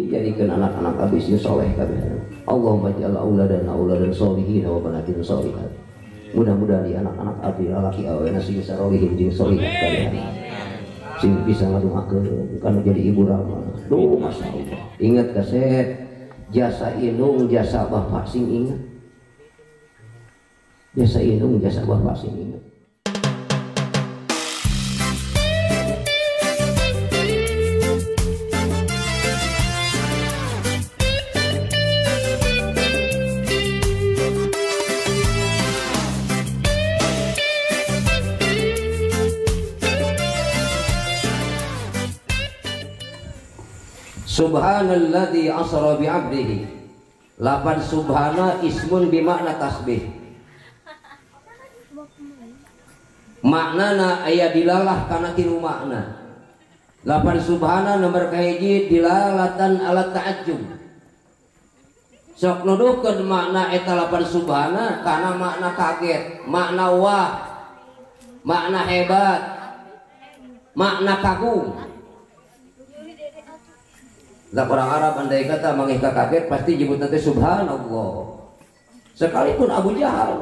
Jadikan anak-anak abdi sing soleh kabeh. Allahumma ij'al auladana auladan sholihin wa banatin sholihat. Mudah-mudahan di anak-anak abdi lalaki awena sing sarolihin jeung sholihat kabeh. Sing bisa ngadoakeun kana jadi ibu ramah. Duh, masyaallah. Ingat kaset jasa indung jasa bapak sing ingat. Jasa indung jasa bapak sing ingat. Subhanalladzi asra bi'abdihi. Lapan subhana ismun bimakna tasbih. Maknana aya dilalah kana tilu makna. Lapan subhana nomor kahiji dilalatan ala ta'ajjub. Sok nuduhkeun makna eta lapan subhana kana makna kaget, makna wah, makna hebat, makna kagum. Lah orang Arab andai kata mangih kaget pasti nyebut nanti subhanallah. Sekalipun Abu Jahal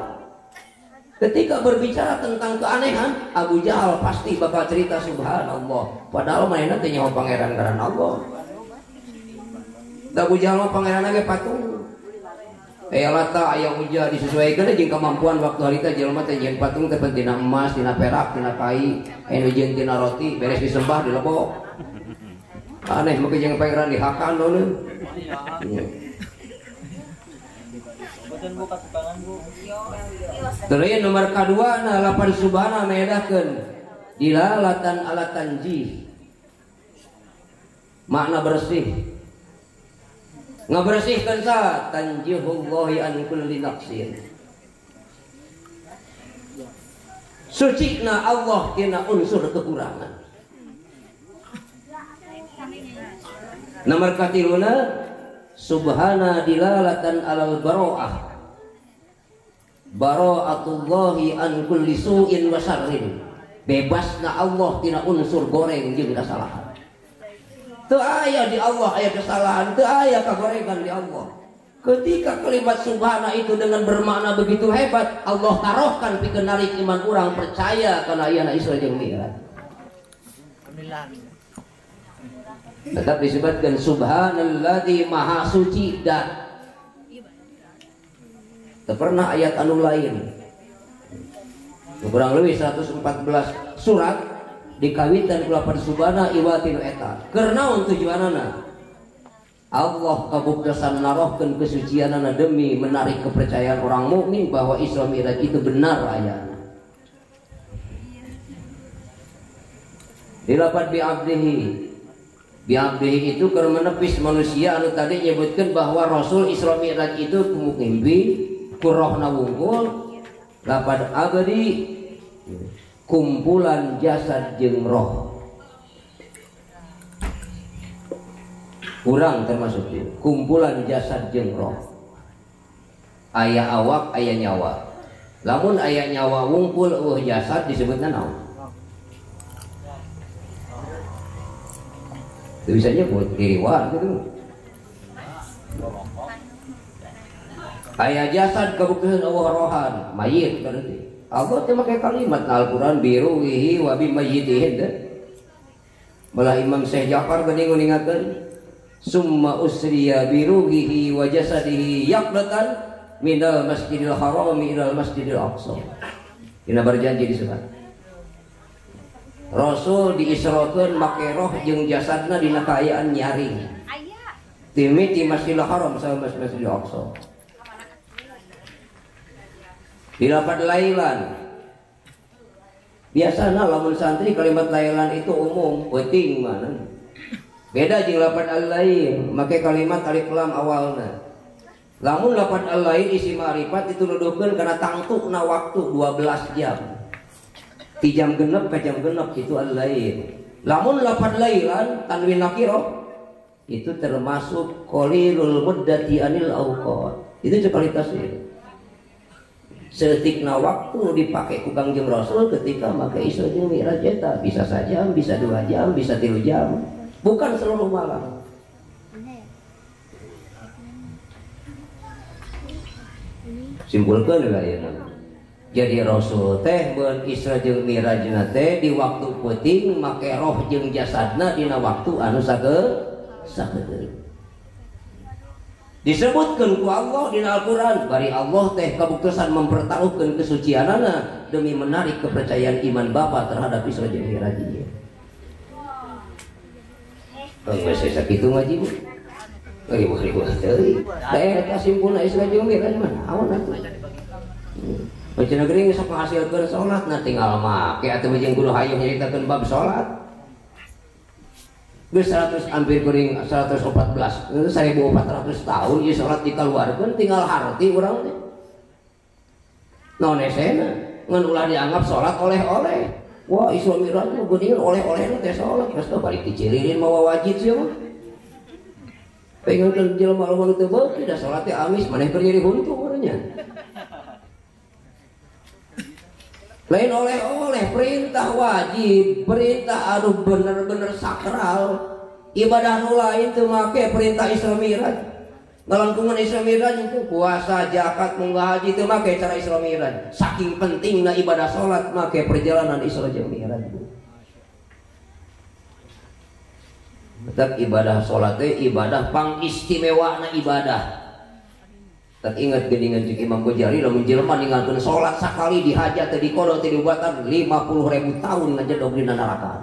ketika berbicara tentang keanehan, Abu Jahal pasti bakal cerita subhanallah. Padahal mainna teh nyaho pangeran ngaran Allah. Da Abu Jahal mah pangeran ge patung. Aya lata aya uja disesuaikan jeung kemampuan waktu harita jelema teh jeung patung teh tina emas, tina perak, tina kai, aya nu jeung tina roti, beres disembah dilebok. Aneh mungkin jangan pangeran dihakan dulu. Terus nomor kedua nah lapan subhana medahkeun dilalatan ala tanjih. Makna bersih. Ngabersihkeun sa tanjihullahi an kulli naqsin. Sucina Allah tina unsur kekurangan. Nomor katiluna subhana dilalatan alal baro'ah. Baro'atullahi an kulli su'in wa syarrin. Bebasna Allah tina unsur goreng jeung kesalahan. Teu aya di Allah aya kesalahan, teu aya kagorengan di Allah. Ketika kalimat subhana itu dengan bermakna begitu hebat, Allah taruhkan pikeun narik iman urang percaya kana ayana Isra jeung Mi'raj. Tetap disebutkan subhanalladzi maha suci dan tak pernah ayat anu lain. Kurang lebih 114 surat dikawitan ku lapan subhana iwatinu eta. Keur naon tujuanana? Allah kabuktasan narohkeun kesucianana demi menarik kepercayaan orang mukmin bahwa Isra Mi'raj itu benar ayatna. Dilapat bi abdihi. Biabdihi itu keur menepis manusia anu tadi nyebutkan bahwa Rasul Isra Mi'raj itu mimpi ku rohna wungkul lapad abdi kumpulan jasad jeung roh. Kurang termasuk dia, kumpulan jasad jeung roh. Aya awak, aya nyawa. Lamun aya nyawa wungkul eueuh jasad disebutna naon? Itu bisa nyebut diriwar gitu. Aya jasad kabuktian Allah rohan mayit berarti. Allah teh make kalimat Al-Qur'an biruhi wa bi mayyitihin teh. Malah Imam Syekh Ja'far geuning nguningakeun summa usriya biruhihi wa jasadihi yaqlatan minal masjidil harami ilal masjidil aqsa. Dina berjanji disebut Rasul diisrokeun make roh jeung jasadna dina kaayaan nyaring. Timiti Masjidil Haram sama Masjidil Aqsa. Dilapat lailan. Biasana lamun santri kalimat lailan itu umum, peuting mana. Beda jeung lapat al-lail, make kalimat alif lam awalna. Lamun lapat al-lail isi ma'rifat itu nuduhkeun kana tangtukna waktu 12 jam. Di jam genep ke jam genep itu al-lail. Lamun lapan lailan tanwin nakirah itu termasuk qalilul muddati anil awqat. Itu sekalitas itu. Setikna waktu dipakai ku Kangjeng Rasul ketika make Isra jeung Mi'raj eta bisa sajam, bisa 2 jam, bisa 3 jam, bukan seluruh malam. Simpulkeun lah ieu. Jadi Rasul teh beun Isra jeung Mirajna teh di waktu peuting make roh jeung jasadna dina waktu anu sakedeung. Disebutkeun ku Allah dina Al-Qur'an, bari Allah teh kabuktosan mempertaruhkeun kesucianana demi menarik kepercayaan iman bapa terhadap Isra jeung Miraj ieu. Geus sakitu ngaji mah. Riweuh-riweuh teuing. Da eta simpulna Isra jeung Miraj mah naon atuh. Baca negeri sok ngahasilkeun salat nah tinggal make atuh jeung kudu hayang nyaritakeun bab salat. Geus 100 hampir kuring 114 1400 tahun ieu salat dikaluarkeun tinggal harti urang teh. Naon esena ngan ulah dianggap salat oleh-oleh. Wah Isra Mi'raj mah geuningan oleh-olehna teh salat geus balik diciririn mawa wajib sia mah. Pengen jelema nu teu beuki da salat teh amis maneh keur nyeri huntu urangnya. Lain oleh-oleh perintah wajib, perintah aduh bener-bener sakral. Ibadah nu lain teu make perintah Isra Mi'raj. Ngalangkungan Isra Mi'raj itu puasa, zakat, munggah haji teu make cara Isra Mi'raj. Saking pentingna ibadah salat make perjalanan Isra jeung Mi'raj. Tetap ibadah salat teh ibadah pangistimewana ibadah. Tak ingat geningan cek Imam Ghazali lamun jelema ninggalkeun salat sakali dihajat teh dikodo teh diubatan 50.000 tahun ngajedog dina neraka.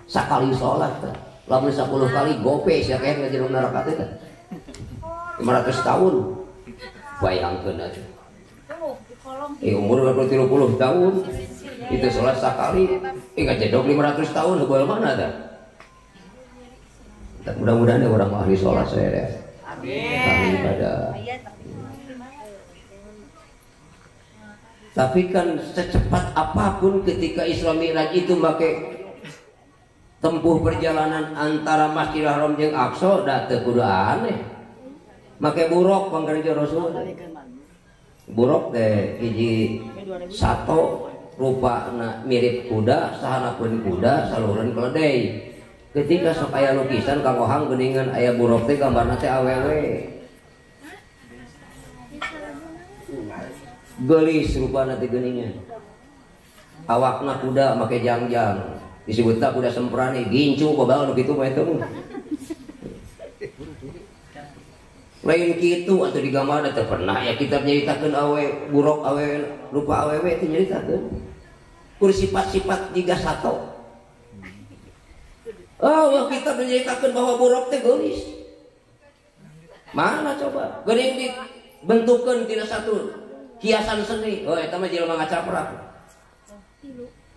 Sakali salat teh lamun 10 kali gope sia kayak ngajedog neraka teh 500 tahun. Bayangkeun atuh. Umur 30 tahun itu salat sakali ngajedog 500 tahun heubeul mana tah. Mudah-mudahan orang ahli salat saya deh. Amin. Ibadah. Tapi kan secepat apapun ketika Isra Mi'raj itu make tempuh perjalanan antara Masjidil Haram jeung Aqsa da teu kudu aneh. Make buruk pangkerja Rasul. Buruk teh hiji sato rupana mirip kuda, sahanapeun kuda, saluran keledai. Ketika sok aya lukisan Kang Ohang geuningan aya buruk teh gambarna teh awewe. Geulis rupana teh geuningan. Awakna kuda make jangjang. Disebutna kuda semprani, gincu babal nu kitu mah eta mah. Lain kitu atuh digambarna teh pernah ya kitab nyaritakeun awe buruk awe rupa awewe teh nyaritakeun. Kur sifat-sifat jiga sato. Oh, kita menceritakan bahwa buruk teh geulis. Mana coba? Geuning dibentukeun tina satu hiasan seni. Oh, eta mah jelema ngacaprak.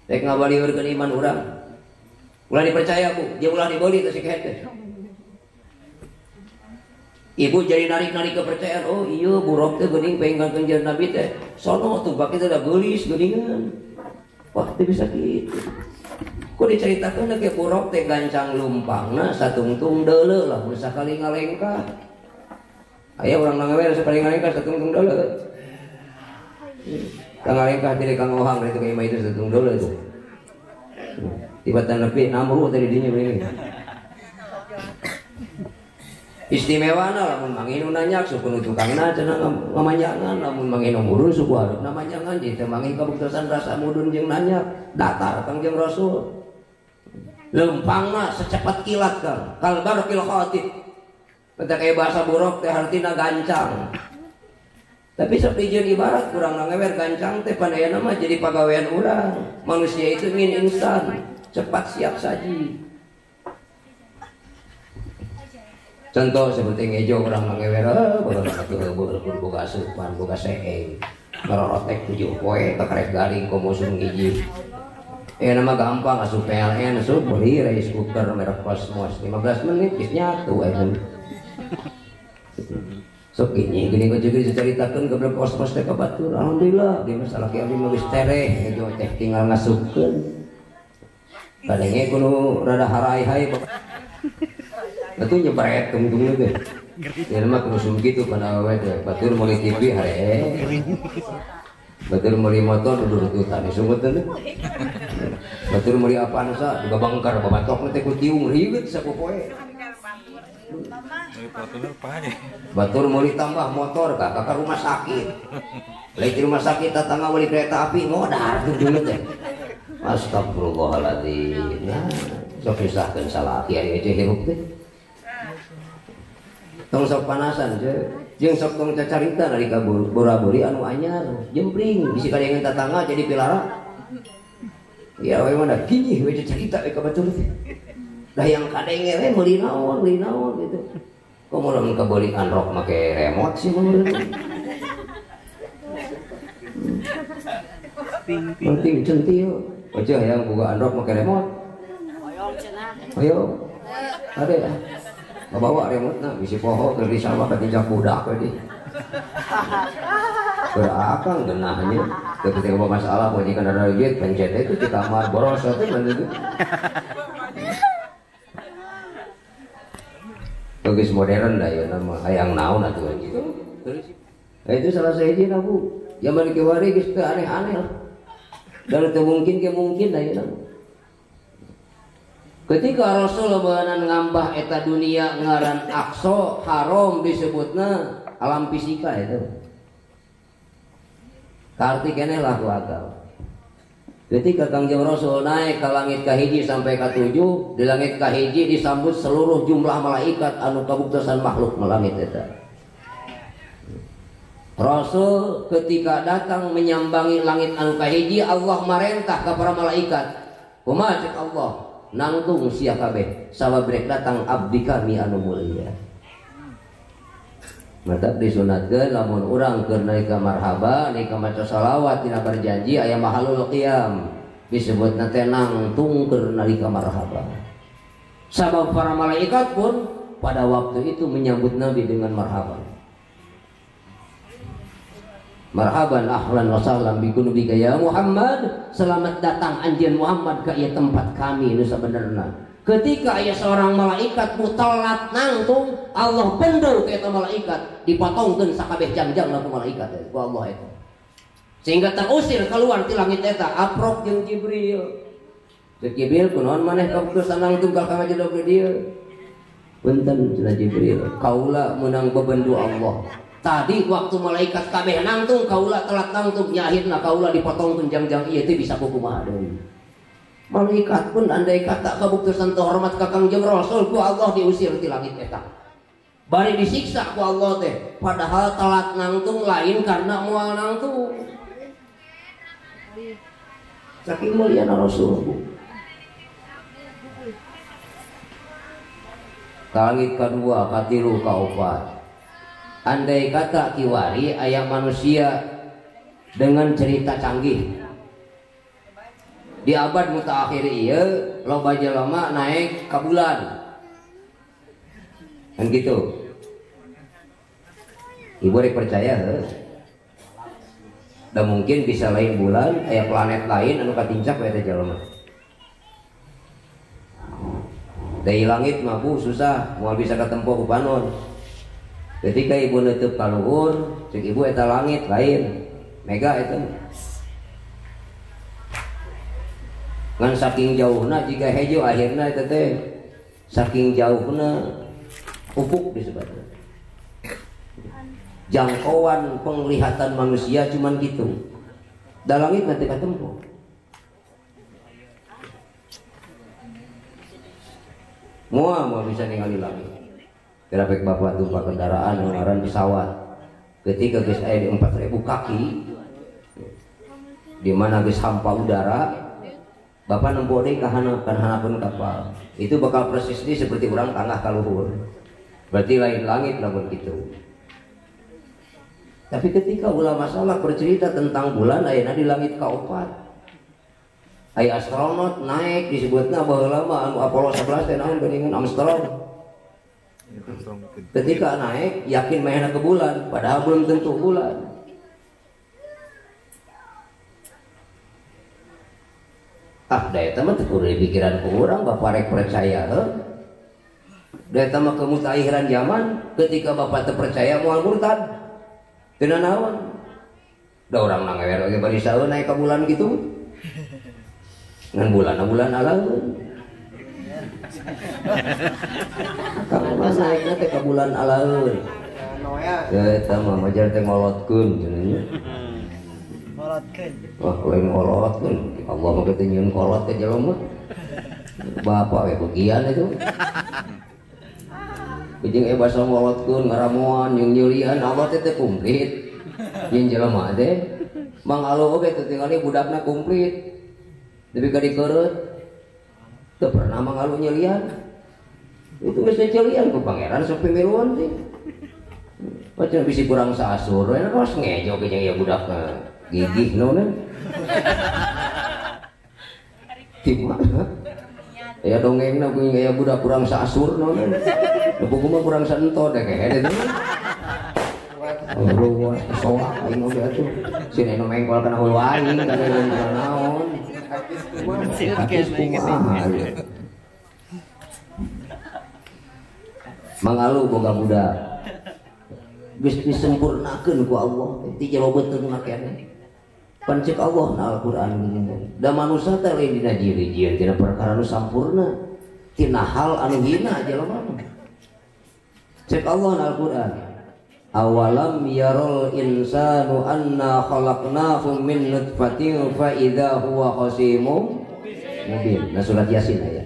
Rek ngabaliurkeun iman urang. Ulah dipercaya, Bu. Dia ulah dibeli teh si kehet teh. Ibu jadi narik-narik kepercayaan. Oh, iya buruk teh geuning pengen jeung Nabi teh. Sono tuh baki teh da geulis geuningan. Wah, teu bisa kitu. Ku diceritakan ke buruk teh gancang lumpangna satungtung deuleu lah mun sakali ngalengkah. Aya urang nangawer sakali ngalengkah satungtung deuleu. Kang ngalengkah teh Kang Ohang itu ka imah itu satungtung deuleu tuh. Tibatan nepi namru teh di dinya begini. Istimewana lamun manginu nanyak suku nu tukangna cenah ngamanjangan lamun manginu murun suku hareupna manjangan jadi teh mangin kabuktosan rasa mudun jeung nanyak datar Kangjeng Rasul. Lempangna secepat kilat Kang, kalbarqil khatib. Eta kayak bahasa buruk teh hartina gancang. Tapi seperti jeung ibarat kurang nangewer gancang teh pan aya mah jadi pagawean urang. Manusia itu ingin instan, cepat siap saji. Contoh seperti ngejo urang nangewer, baru atuh boga asupan, boga seeng. Ngarorotek 7 poe kakarek garing komo sung hiji. Nama gampang asup PLN asup beli rice cooker merek Cosmos 15 menit geus nyatu aya. Sok gini gini gua juga diceritakeun ke merek Cosmos teh ka batur. Alhamdulillah di masalah ki abdi mah geus tereh ngejo teh tinggal ngasupkeun. Kadenge kudu rada harai-hai. Atuh nyebret tungtung teh. Ya mah kudu sum kitu kana awewe teh batur meuli TV hare. Batur meuli motor duduk-dudukan sungut teh. Batur meuli Avanza juga bangkar babatok teh ku tiung rieut sapopoe. Batur meuli tambah motor ka rumah sakit. Lain di rumah sakit tatangga meuli kereta api modar tuh dulu teh. Astagfirullahaladzim. Nah, sok susahkeun salaki ari teh hirup teh. Tong sok panasan je. Jeung sok tong cacarita nalika bora-bori anu anyar, jempling bisi kadengeun tatangga jadi pilara. Ya we mah da kinyih we carita we ka batur teh. Dah yang kadenge we meuli naon gitu. Kok mau lamun kabeuli anrok make remote sih mun. Penting centil. Aja yang buka anrok make remote. Ayo. Ada ya. Bawa remote na bisi poho keur di sawah katinjak budak we di. Berakang genahnya. Ketika masalah majikan ada duit pencet itu di kamar boros teh itu. Bagus modern dah ya nama hayang naon atuh gitu. Nah, itu salah sahiji na Bu. Zaman kiwari geus teu aneh-aneh lah. Dan teu mungkin ke mungkin dah ya nama. Ketika Rasul beunan ngambah eta dunia ngaran Aqsa haram disebutna alam fisika itu. Karti keneh lah ku akal. Ketika Kangjeng Rasul naik ke langit kahiji sampai ke 7, di langit kahiji disambut seluruh jumlah malaikat anu kabuktosan makhluk melangit eta. Rasul ketika datang menyambangi langit anu kahiji, Allah marentah ke para malaikat. Kumaha cek Allah? Nangtung sia kabeh sabab rek datang abdi kami anu mulia. Mata disunatkeun lamun urang keur nalika marhaba nalika maca salawat dina berjanji aya mahalul qiyam disebutna teh nangtung keur nalika marhaba. Sabab para malaikat pun pada waktu itu menyambut Nabi dengan marhaba. Marhaban ahlan wa sahlan bikunubika ya Muhammad, selamat datang anjeun Muhammad ka ieu tempat kami nu sabenerna. Ketika aya seorang malaikat mutelat nangtung, Allah bendur ke eta malaikat, dipotongkeun sakabeh jangjang ku malaikat ku Allah eta. Sehingga terusir keluar ti langit eta aprok jeung Jibril. Ceuk Jibril kunaon maneh kaputusan nangtung ka ngajedog di dieu? Punten cenah Jibril, kaula meunang bebendu Allah. Tadi waktu malaikat kabeh nangtung, kaula telat nangtung, nya akhirna kaula dipotongkeun jangjang ieu teh bisa kumaha deui. Malaikat pun andai kata kabuktosan terhormat ka Kangjeng Rasul ku Allah diusir ti langit eta. Bari disiksa ku Allah teh, padahal telat nangtung lain karena moal nangtung. Saking muliana Rasul. Ka langit kadua, katilu, kaopat. Andai kata kiwari aya manusia dengan cerita canggih. Di abad mutaakhir ieu loba jelema naik ka bulan. Kan gitu. Ibu rek percaya heuh. Da mungkin bisa lain bulan aya planet lain anu katincak we eta jelema. Dari langit mah Bu susah, moal bisa katempo ku panon. Ketika ibu nutup ka luhur, cek ibu eta langit lain, mega eta. Ngan saking jauhna jika hejo akhirna eta teh saking jauhna ufuk disebutna. Jangkauan penglihatan manusia cuman gitu. Da langit nanti katempo. Moal moal bisa ningali langit. Grafik bapak tumpah kendaraan ngaran pesawat. Ketika geus aya di 4000 kaki di mana geus hampa udara, bapak nempo deui ka hanapeun kapal. Itu bakal persis di seperti urang tangah ka luhur. Berarti lain langit lamun kitu. Tapi ketika ulama salaf bercerita tentang bulan ayeuna di langit kaopat. Aya astronot naik disebutna baheula mah anu Apollo 11 teh naon geuningan Armstrong. Ketika naik yakin mainnya ke bulan, padahal belum tentu bulan. Ah, da eta mah teu kudu dipikiran ku urang, bapak rek percaya heuh. Da eta mah kemutakhiran zaman, ketika bapak teu percaya moal murtad. Teu nanaon. Da urang nangewer oge bari saeun naik ka bulan gitu. Ngan bulan-bulan alaeun. Akang mah naikna teh ka bulan alaeun. Eta mah majar teh ngolotkeun cenah nya. Ngolotkeun. Wah, lain ngolotkeun. Allah mah teh nyieun kolot ka jelema. Bapak we bagian itu. Jeung basa ngolotkeun ngaramoan jeung nyeulian Allah teh teu komplit. Jeung jelema teh Mang Alu oge teh tingali budakna komplit. Tapi ka dikeureut teu pernah Mang Alu nyeulian. Itu geus nyeulian ku pangeran sok pimiluan teh. Macam bisi kurang saasur, we ros ngejo ge jeung ieu budakna. Gigih naonan. Di mana? Ya dongengna ku aya budak kurang saasur naonan. Buku mah kurang saento deh kayak itu. Ruas soak aing oge atuh. Sina nu mengkol kana hulu aing kana naon. Mangalu boga budak. Geus disempurnakeun ku Allah ti jero beuteung keneh. Pan ceuk Allah na Al-Qur'an da manusia teh lain dina jiri-jieun tina perkara nu sampurna, tina hal anu hina jelema mah. Cek Allah na Al-Qur'an. Awalam yarul insanu anna khalaqnahu min nutfatin fa idza huwa khasimun mubin. Nah surat Yasin aya.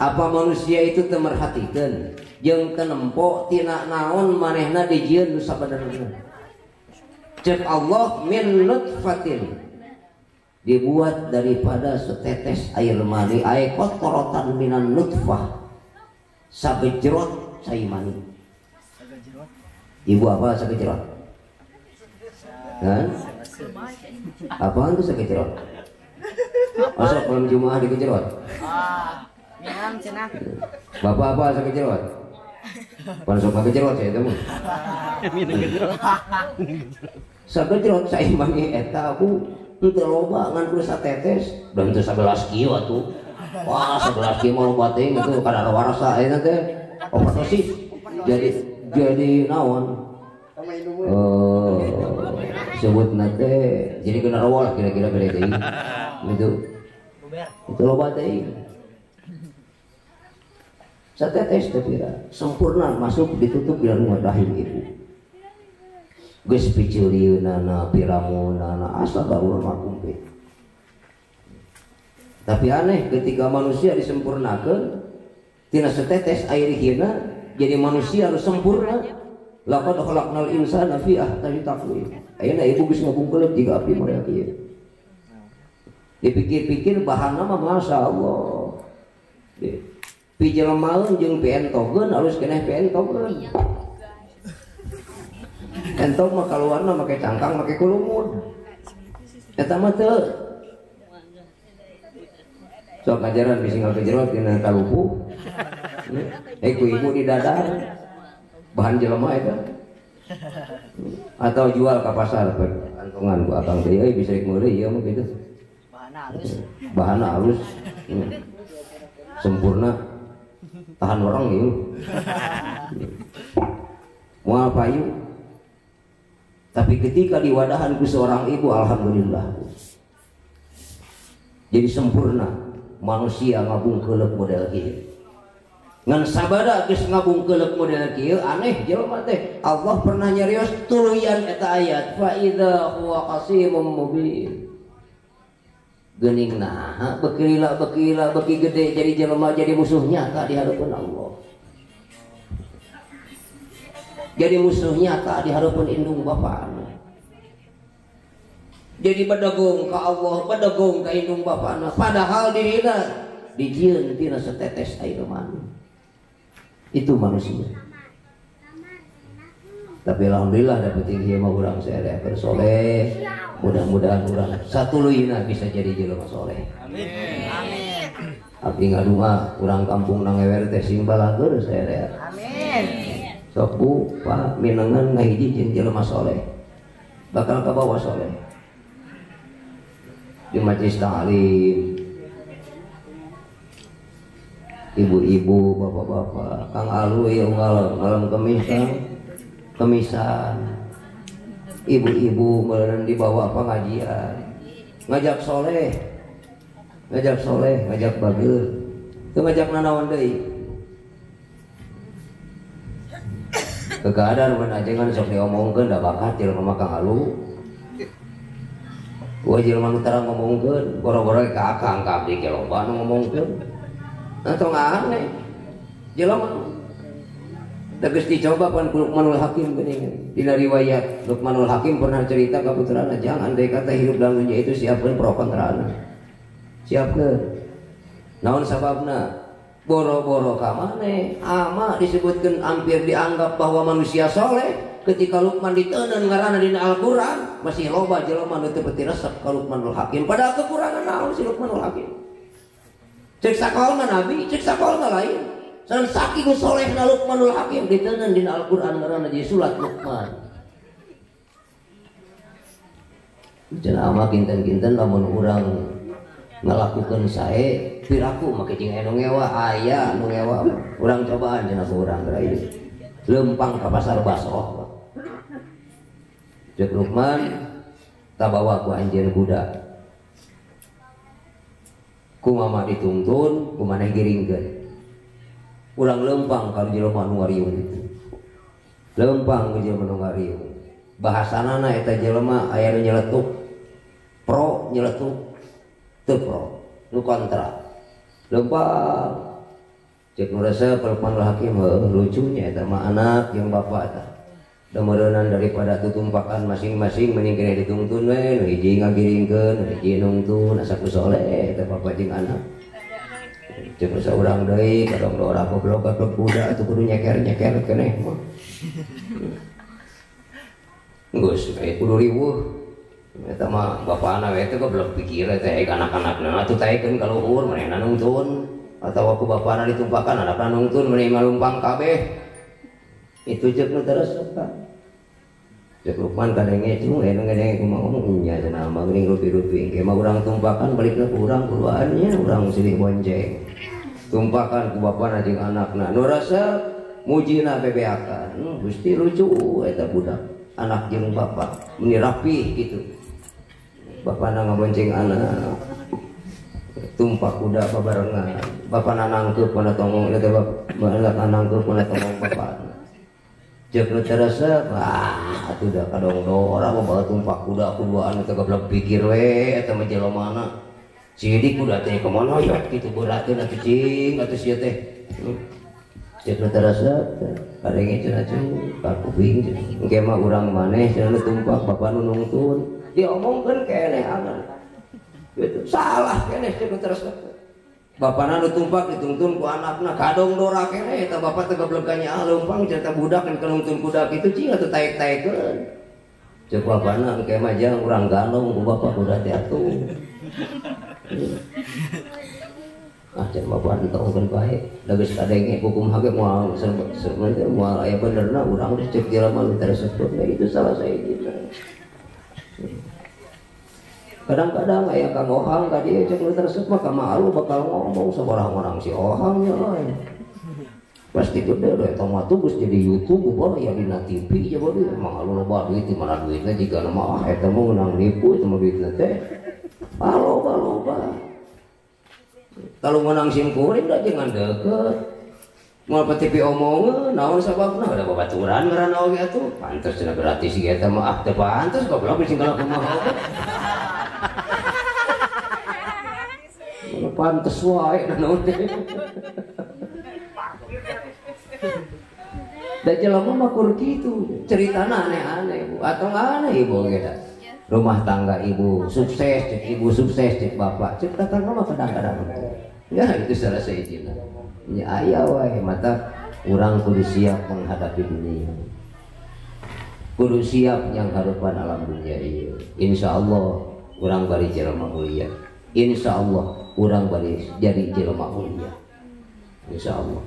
Apa manusia itu teu merhatikeun jeung teu nempo tina naon manehna dijieun nu sabenerna. Cek Allah min nutfatin, dibuat daripada setetes air mani, air kotorotan minan nutfah, sabejrot cai mani. Ibu apa sabejrot? Kan? Apaan tuh sabejrot? Masuk malam Jumat dikejerot? Bapak apa sabejrot? Pan sok kejerot saya teh mah. Sagejrot cai mani eta aku teu loba ngan kudu satetes dan teu 11 kieu atuh. Wah, 11 kieu mah loba teuing itu kada warasa ayeuna teh overdosis. Jadi naon? Sebutna teh jadi kena rawa lah kira-kira gede teuing. Gitu. Itu loba teuing. Satetes teh pira sempurna masuk ditutup di dalam rahim ibu. Geus piceulieunana piramunana asa baru mah kumplit. Tapi aneh ketika manusia disempurnakeun tina setetes air hina jadi manusia harus sempurna. Laqad khalaqnal insana fi ahsani taqwim. Ayeuna ibu geus ngabungkeuleup jiga abdi model kieu. Dipikir-pikir bahanna mah masyaallah. Pijelemaeun jeung pientogeun alus keneh pientogeun. Entog mah kaluarna make cangkang make kulumud. Eta mah teu. Sok ajaran bisi ngakejerot dina kalupu. Ku ibu di dadar. Bahan jelema eta. Atau jual ka pasar kantongan ku akang teh euy bisa meuli ieu mah kitu. Bahanna halus. Bahanna halus. Sempurna. Tahan orang ieu. Moal payu. Tapi ketika diwadahan ku seorang ibu, alhamdulillah. Jadi sempurna manusia ngabungkeuleup model kieu. Ngan sabada geus ngabungkeuleup model kieu aneh jelema teh. Allah pernah nyarios tuluyan eta ayat fa idza huwa qasimum mubin. Geuning naha beuki lila beuki lila beuki gede jadi jelema jadi musuh nyata di hadapan Allah. Jadi musuh nyata di hadapan indung bapana. Jadi bedegong ka Allah, bedegong ka indung bapana. Padahal dirina dijieun tina setetes air mani. Itu manusia. Tapi alhamdulillah dapat ieu mah urang sadaya bersoleh. Mudah-mudahan urang satuluyna bisa jadi jelema soleh. Amin. Amin. Abdi ngadua urang kampung Nangewer teh sing balageur sadaya. Amin. Sok bu, pak, minangan ngahiji jeung jelema soleh, bakal kabawa soleh. Di majelis ta'lim, ibu-ibu, bapak-bapak, Kang Alu ya malam malam kemis kan, kemisan, ibu-ibu meureun dibawa pengajian, ngajak soleh, ngajak soleh, ngajak bageur. Teu ngajak nanaon deui. Keadaan mun ajengan sok diomongkeun da bakat jelema mah kahalu. Wah jelema nu tara ngomongkeun, boro-boro ka akang ka abdi ge loba nu ngomongkeun. Atau aneh. Jelema tegas dicoba pan Luqmanul Hakim geuning. Dina riwayat Luqmanul Hakim pernah cerita ka putrana, jangan andai kata hidup dalam dunia itu siapkeun pro kontrana. Siapkeun. Naon sababna? Boro-boro ka maneh, ama disebutkeun hampir dianggap bahwa manusia soleh ketika Luqman diteundeun ngaranna dina Al-Qur'an, masih loba jelema nu teu peti resep ka Luqmanul Hakim. Padahal kekurangan naon si Luqmanul Hakim? Cek sakolna nabi, cek sakolna lain. San saking solehna Luqmanul Hakim diteundeun dina Al-Qur'an ngaranna jadi surat Luqman. Cenah ama kinten-kinten lamun urang ngalakukeun sae piraku make jeung aya nu ngewa, aya nu ngewa urang cobaan cenah ku urang geura ieu. Leumpang ka pasar Basroh. Cek Luqman tabawa ku anjeun kuda. Ku mama dituntun, ku maneh giringkeun. Urang leumpang ka jelema nu ngariung itu. Leumpang ka jelema nu ngariung. Bahasanana eta jelema aya nu nyeletuk pro nyeletuk teu pro, nu kontra. Leumpang cek nu resep Luqmanul Hakim, heuh lucunya eta mah anak jeung bapak eta. Da meureunan daripada tutumpakan masing-masing mending keneh dituntun we, nu hiji ngagiringkeun, nu hiji nungtun asa ku soleh eta bapak jeung anak. Cek nu saurang deui kadang ora goblok goblok kuda atuh kudu nyeker-nyeker keneh mah. Geus we kudu riweuh. Eta mah bapana we teh goblok pikir teh anak-anakna atuh taekeun ka luhur manehna nungtun atawa ku bapana ditumpakan anakna nungtun maneh malumpang kabeh. Itu cek nu terus Pak. Cek Luqman kadenge cung aya nu ngadenge kumaha ngomong nya cenah mah geuning rupi-rupi engke mah urang tumpakan balikna ku urang kuluannya urang silih bonceng. Tumpakan ku bapana jeung anakna nu resep mujina bebeakan. Gusti lucu eta budak anak jeung bapak meni rapih gitu. Bapana ngabonceng anak tumpak kuda babarengan. Bapana nangkeup kana tonggong eta bapak nangkeup kana tonggong bapak. Cek nu terasa, wah atuh da kadongdor mah bawa tumpak kuda kuduaan teh goblok pikir we eta mah jelemana. Sidik kuda teh kumaha ya kitu beurateun atuh cing atuh sia teh. Cek nu terasa, kadenge cenah cung ka kuping engke mah urang maneh cenah nu tumpak bapak nu nungtun. Diomongkeun keneh anak. Gitu salah keneh cek nu terasa. Bapana nu tumpak dituntun ku anakna kadong dora keneh eta bapak teh goblok nya leumpang cerita budak kan nungtun kuda kitu cing atuh taek-taekeun. Cek bapana engke mah jang urang gandong ku bapak kuda teh atuh. Ah cek bapak entongkeun bae da geus kadenge hukum hage moal sebenarnya moal aya benerna urang geus cek jelema nu tersebut itu salah sahijina. Kadang-kadang aya kang ohang ka dieu cek nu tersebut mah malu bakal ngomong sabarang orang si ohang nya euy. Pasti gede da eta mah tuh geus jadi YouTube bah ya dina TV coba deui emang loba duit di mana duitna jigana mah eta mah meunang nipu eta mah duitna teh. Ah loba-loba. Kalau meunang sim kuring da jangan deukeut. Moal TV omongeun naon sababna da babaturan ngaranna oge atuh pantes cenah gratis ge eta mah ah teu pantes goblok sing kana kumaha oge. Pantes wae naon teh. Da jelema mah kur kitu, ceritana aneh-aneh Bu atau aneh ibu ge da. Rumah tangga ibu sukses, cek ibu sukses, cek bapak, cek tetangga mah kadang-kadang. Ya itu salah sahijina. Nya aya wae mata urang kudu siap menghadapi dunia. Kudu siap yang hadapan alam dunia ieu. Insyaallah urang bari jelema mulia. Insyaallah urang bari jadi jelema mulia. Insyaallah.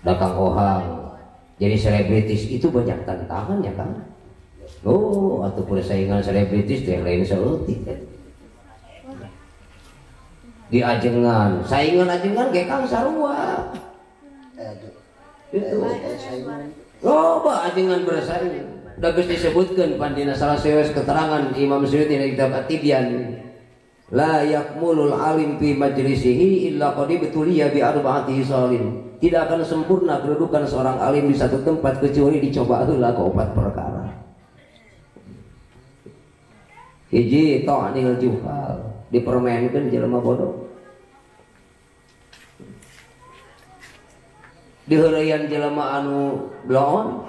Da Kang Ohang jadi selebritis itu banyak tantangan ya Kang. Oh, atau persaingan selebritis teh lain saeutik. Di ajengan, saingan ajengan ge Kang sarua. Itu. Loba ajengan bersaing. Da geus disebutkeun pan dina salah sawios keterangan Imam Suyuti dina kitab At-Tibyan. La yakmulul alim fi majlisihi illa qad ibtuliya bi arba'ati hisalin. Tidak akan sempurna kedudukan seorang alim di satu tempat kecuali dicoba heula ku opat perkara. Hiji ta'nil juhal, dipermainkeun jelema bodoh. Diheureuyan jelema anu bloon.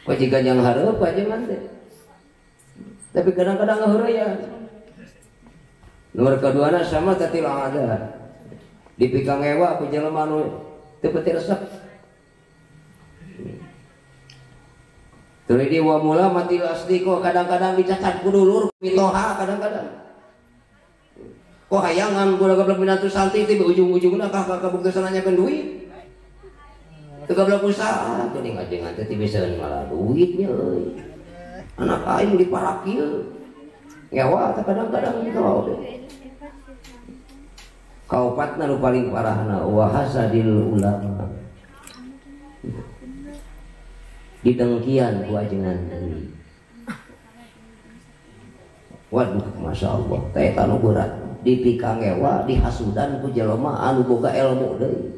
Kok jiga jang hareup aja teh. Tapi kadang-kadang ngaheureyan. Nomor keduana sama tatil ada. Dipikangewa ku jelema anu teu peti resep. Tuluy di wa mula matil asdiqo, kadang-kadang dicatat ku dulur mitoha kadang-kadang. Kok hayangan gua gablek minantu santri teh ujung-ujungna ka kabuktosan nanyakeun duit. Teu gablek usaha geuning ajengan teh bisa malah duitnya euy. Anak aing diparakieun. Ngewa teh kadang-kadang gitu oge. Kaopatna nu paling parahna wa hasadil ulama. Didengkian ku ajengan deui. Waduh, masya Allah, teh eta nu berat. Dipikangewa, dihasudan ku jelema anu boga ilmu deui.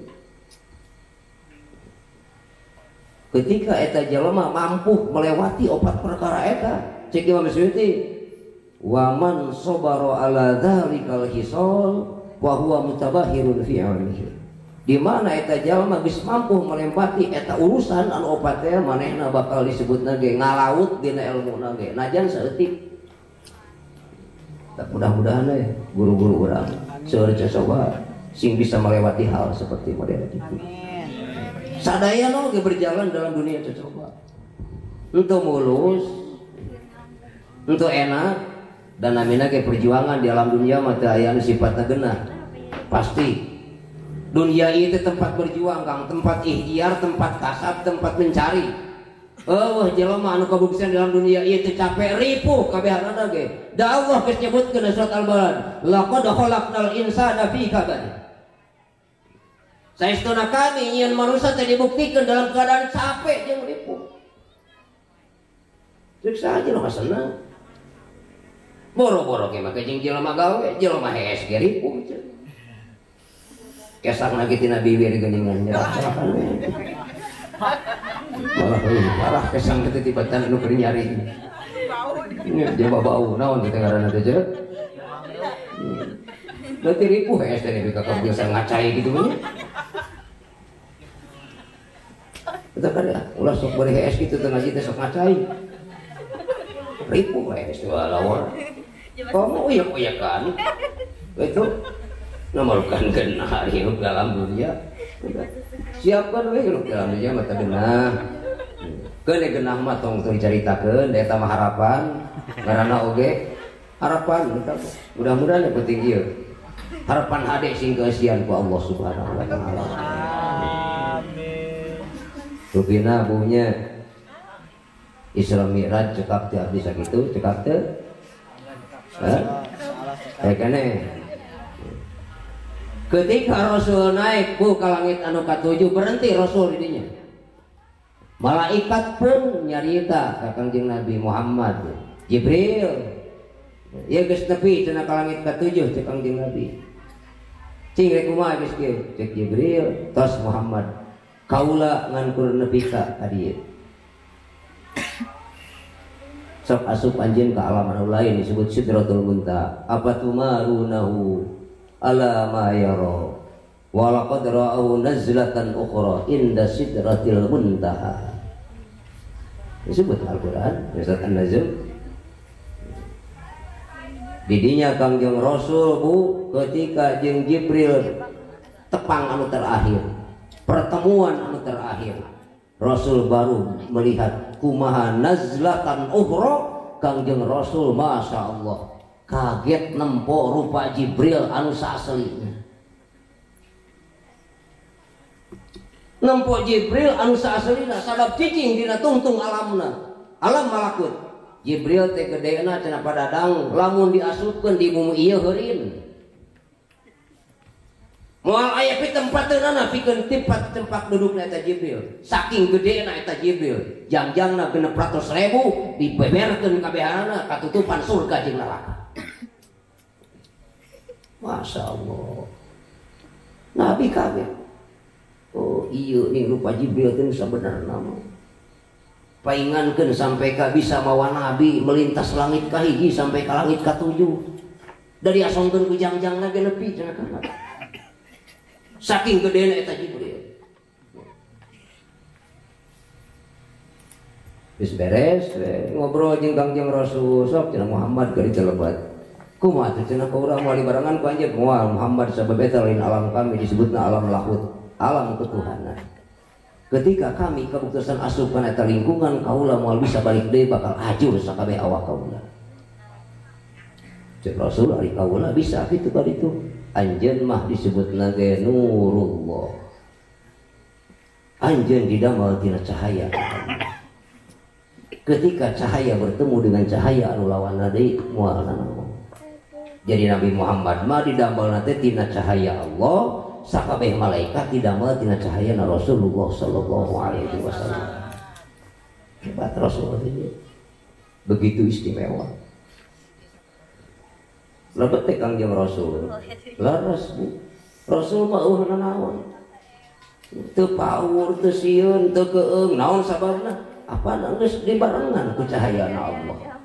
Ketika eta jelema mampu melewati opat perkara eta, cek Imam Suyuti, wa man sabara ala dzalikal hisal wa huwa mutabahirun fi ilmihi. Di mana eta jalma geus mampu melempati eta urusan anu opat teh manehna bakal disebutna ge ngalaut dina elmuna ge najan saeutik. Tak mudah-mudahan we guru-guru urang seueur cocoba sing bisa melewati hal seperti model itu. Amin. Sadaya nu ge berjalan dalam dunia cocoba. Untuk mulus, untuk enak dan namina ge perjuangan di alam dunia mah teu aya anu sifatna geunah. Pasti dunia itu tempat berjuang Kang, tempat ikhtiar, tempat kasab, tempat mencari. Eueuh jelema anu kabuktian dalam dunia ieu teu capek ripuh kabehanana ge. Da Allah geus nyebutkeun surat Al-Balad, laqad khalaqnal insana fi kabad. Saestuna kami nyieun manusia teh dibuktikan dalam keadaan capek jeung ripuh. Ceuk saja nu kasenang. Boro-boro ge make jeung jelema gawe, jelema hees ge ripuh ceuk. Kesang lagi tina bibir geningan nyerah-nyerahan. Malah parah kesang teh tibatan nu keur nyari. Dia bau naon teh ngaranna teh ceuk. Berarti ripuh hees teh nepi ka biasa ngacai kitu mah. Eta kan ya, ulah sok bari hees kitu teh ngaji teh sok ngacai. Ripuh hees lawan. Kamu uyak-uyakan. Itu namarkan genah hirup dalam dunia. Siapkan we hirup dalam dunia mata genah. Keun genah mah tong tong dicaritakeun da eta mah harapan. Ngaranna oge harapan eta. Mudah-mudahan yang penting ieu. Harapan hade sing keasian ku Allah Subhanahu wa taala. Amin. Rupina bunya Isra Mi'raj cekap teh abdi sakitu cekap teh. Hah? Kene. Ketika Rasul naik bu ke langit anu katujuh, berhenti Rasul di dinya. Malaikat pun nyarita ka Kangjeng Nabi Muhammad. Jibril, ieu geus nepi cenah ka langit katujuh cek Kangjeng Nabi. Cing rek kumaha geus kieu? Cek Jibril, tos Muhammad. Kaula ngan kur nepi ka dieu. Sok asup anjeun ka alam anu lain disebut Sidratul Muntaha. Apa tumarunahu ala ma yara wa laqad ra'au nazlatan ukhra inda sidratil muntaha. Disebut Al-Qur'an surat An-Najm. Didinya Kangjeng Rasul bu ketika jeung Jibril tepang anu terakhir, pertemuan anu terakhir, Rasul baru melihat kumaha nazlatan ukhra. Kangjeng Rasul masya Allah kaget nempo rupa Jibril anu saasli. Nempo Jibril anu saaslina sabab cicing dina tungtung alamna, alam malakut. Jibril teh gedena cenah padadang lamun diasupkeun di bumi ieu heurin. Moal aya pitempateunana pikeun tempat dudukna eta Jibril. Saking gedena eta Jibril, jangjangna 600.000 dibeberkeun kabehanana katutupan surga jeung neraka. Masya Allah. Nabi kabeh. Oh iya nih rupa Jibril teh sabenerna mah. Paingankeun sampai ka bisa mawa nabi melintas langit ka hiji sampai ka langit ka tujuh. Da diasongkeun ku jangjangna ge nepi cenah ka. Saking gedena eta Jibril. Geus beres ngobrol jeung Kangjeng Rasul sok cenah Muhammad keur dicolebat. Kumaha teh cenah ka urang moal dibarengan ku anjeun moal Muhammad sabab eta lain alam kami disebutna alam lahut, alam ketuhanan. Ketika kami kabuktosan asup kana eta lingkungan kaula moal bisa balik deui bakal ajur sakabeh awak kaula. Cek Rasul ari kaula bisa kitu ka ditu. Anjeun mah disebutna ge nurullah. Anjeun didamel tina cahaya. Ketika cahaya bertemu dengan cahaya anu lawanna deui moal nanaon. Jadi Nabi Muhammad mah didamelna teh tina cahaya Allah, sakabeh malaikat didamel tina cahaya na Rasulullah sallallahu alaihi wasallam. Hebat Rasulullah teh. Begitu istimewa. Lebet teh Kangjeng Rasul. Leres Bu. Rasul mah eueuh nanaon. Teu paur, teu sieun, teu keung, naon sababna? Apa geus dibarengan ku cahayana Allah.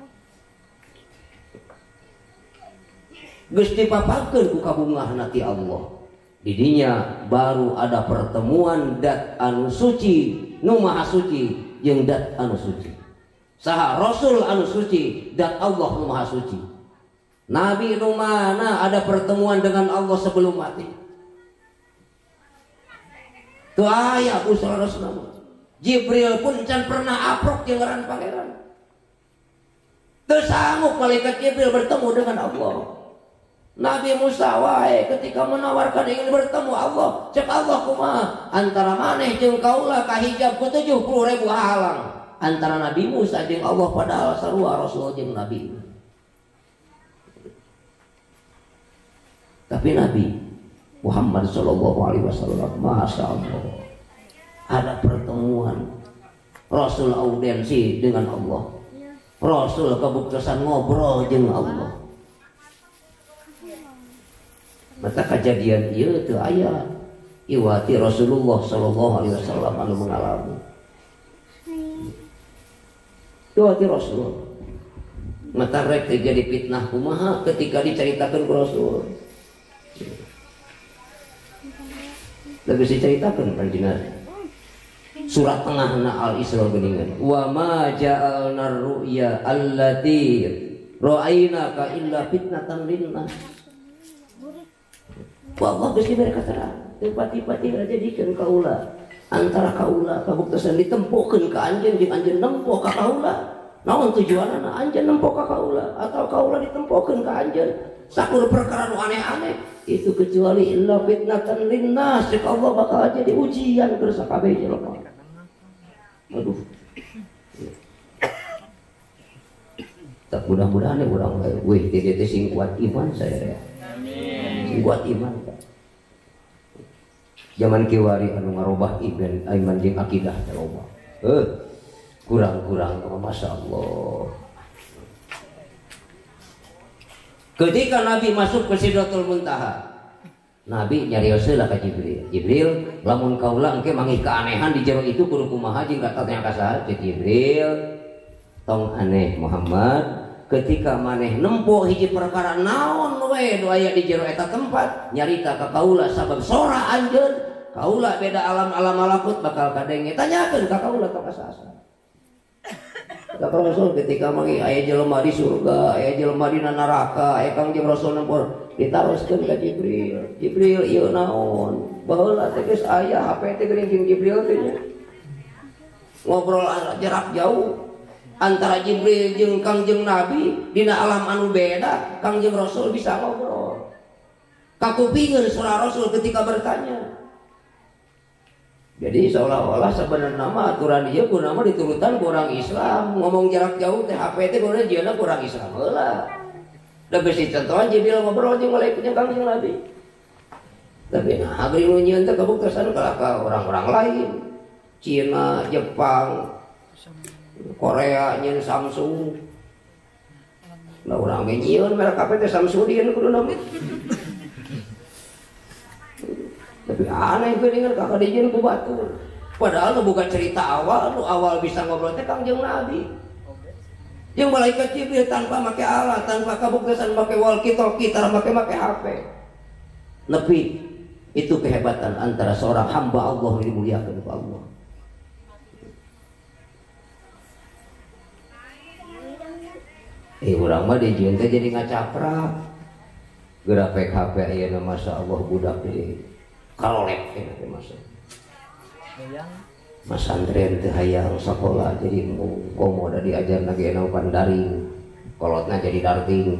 Geus dipapakeun ku kabungahna ti Allah. Didinya baru ada pertemuan dat anu suci, nu maha suci jeung dat anu suci. Saha Rasul anu suci, dat Allah nu maha suci. Nabi nu mana ada pertemuan dengan Allah sebelum mati? Tuh aya ku salarasna. Jibril pun can pernah aprok jeung ngaran pangeran. Teu sanggup malaikat Jibril bertemu dengan Allah. Nabi Musa wae ketika menawarkan ingin bertemu Allah, cek Allah kumaha? Antara maneh jeung kaula kahijab ku 70.000 halang. Antara Nabi Musa jeung Allah padahal sarua Rasul jeung Nabi. Tapi Nabi Muhammad sallallahu alaihi wasallam, masya Allah, ada pertemuan Rasul audiensi dengan Allah. Rasul kabuktosan ngobrol jeung Allah. Mata kejadian ieu teu aya iwati Rasulullah sallallahu alaihi wasallam anu mengalami. Iwati Rasul. Mata rek terjadi fitnah kumaha ketika diceritakan ku Rasul. Lebih diceritakan panjenengan surat tengahna Al-Isra geuningan. Wa ma ja'alna ru'ya allati ra'ainaka illa fitnatan linnas. Wallah geus dibere katerangan. Teu pati-pati ngajadikeun kaula. Antara kaula kabuktosan ditempokeun ka anjeun jeung anjeun nempo ka kaula. Naon tujuanana anjeun nempo ka kaula atau kaula ditempokeun ka anjeun? Sakur perkara nu aneh-aneh itu kecuali illa fitnatan linnas. Cek Allah bakal jadi ujian keur sakabeh jelema. Aduh. Tak mudah-mudahan urang weh teh sing kuat iman saya ya. Amin. Sing kuat iman. Zaman kiwari anu ngarobah iman jeung akidah teh loba. Kurang-kurang masyaallah. Ketika Nabi masuk ke Sidratul Muntaha, Nabi nyarios heula ka Jibril. Jibril, lamun kaula engke manggih keanehan di jero itu kudu kumaha jeung katanya ka saha? Cek Jibril, tong aneh Muhammad, ketika maneh nempo hiji perkara naon we nu aya di jero eta tempat, nyarita ka kaula sabab sora anjeun, kaula beda alam-alam malakut bakal kadenge. Tanyakeun ka kaula ka saha. Kata Rasul ketika manggih aya jelema di surga, aya jelema di neraka, aya Kangjeng Rasul nempor, ditaroskeun ka Jibril. Jibril ieu naon? Baheula teh geus aya HP teh geuning jeung Jibril teh nya. Ngobrol jarak jauh antara Jibril jeung Kangjeng Nabi dina alam anu beda, Kangjeng Rasul bisa ngobrol. Kakupingeun suara Rasul ketika bertanya. Jadi seolah-olah sebenarnya nama aturan dia ku nama diturutan ku orang Islam ngomong jarak jauh teh HP teh kudu jieuna ku orang Islam heula. Da geus dicontohan Jibril ngobrol jeung malaikat jeung Kangjeng Nabi. Tapi nah abdi nu nyieun teh kabuktosan ka orang-orang lain. Cina, Jepang, Korea nyieun Samsung. Lah urang ge nyieun merek HP teh Samsudin kuduna mah. Tapi aneh geuningan kakak dijieun ku batur. Padahal nu bukan cerita awal, nu awal bisa ngobrol teh Kangjeng Nabi. Jeung malaikat Jibril tanpa make alat, tanpa kabuktosan make walkie-talkie, tanpa make HP. Nepi itu kehebatan antara seorang hamba Allah yang dimuliakan oleh Allah. Urang mah dijieun teh jadi ngacaprak. Geura pek HP ayeuna masyaallah budak deui. Karolek teh masa. Masantren teh hayang sakola jadi komo da diajarna ge pan daring. Kolotna jadi darting.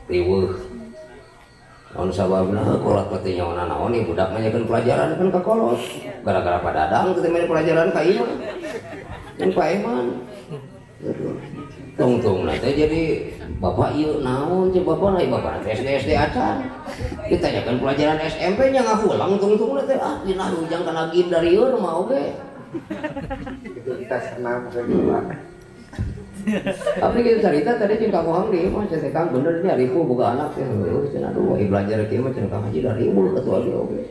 Riweuh. Naon sababna kolot mah teh nyaona naon ieu budak mah nyakeun pelajaran kan ka kolot. Gara-gara padadang teh mere pelajaran ka ieu. Mun Pak Eman. Tungtung teh jadi bapak ieu naon cek bapak na bapak teh SD SD acan. Ditanyakan pelajaran SMP nya ngahulang tungtung teh ah dina hujang kana game dari ieu mah oge. Itu kita senam saja. Tapi kita cerita tadi jeung Kang Ohang di mah cenah Kang bener nya ribu boga anak teh heueuh cenah aduh ieu belajar kieu mah cenah Kang Haji da ribu atuh abi oge.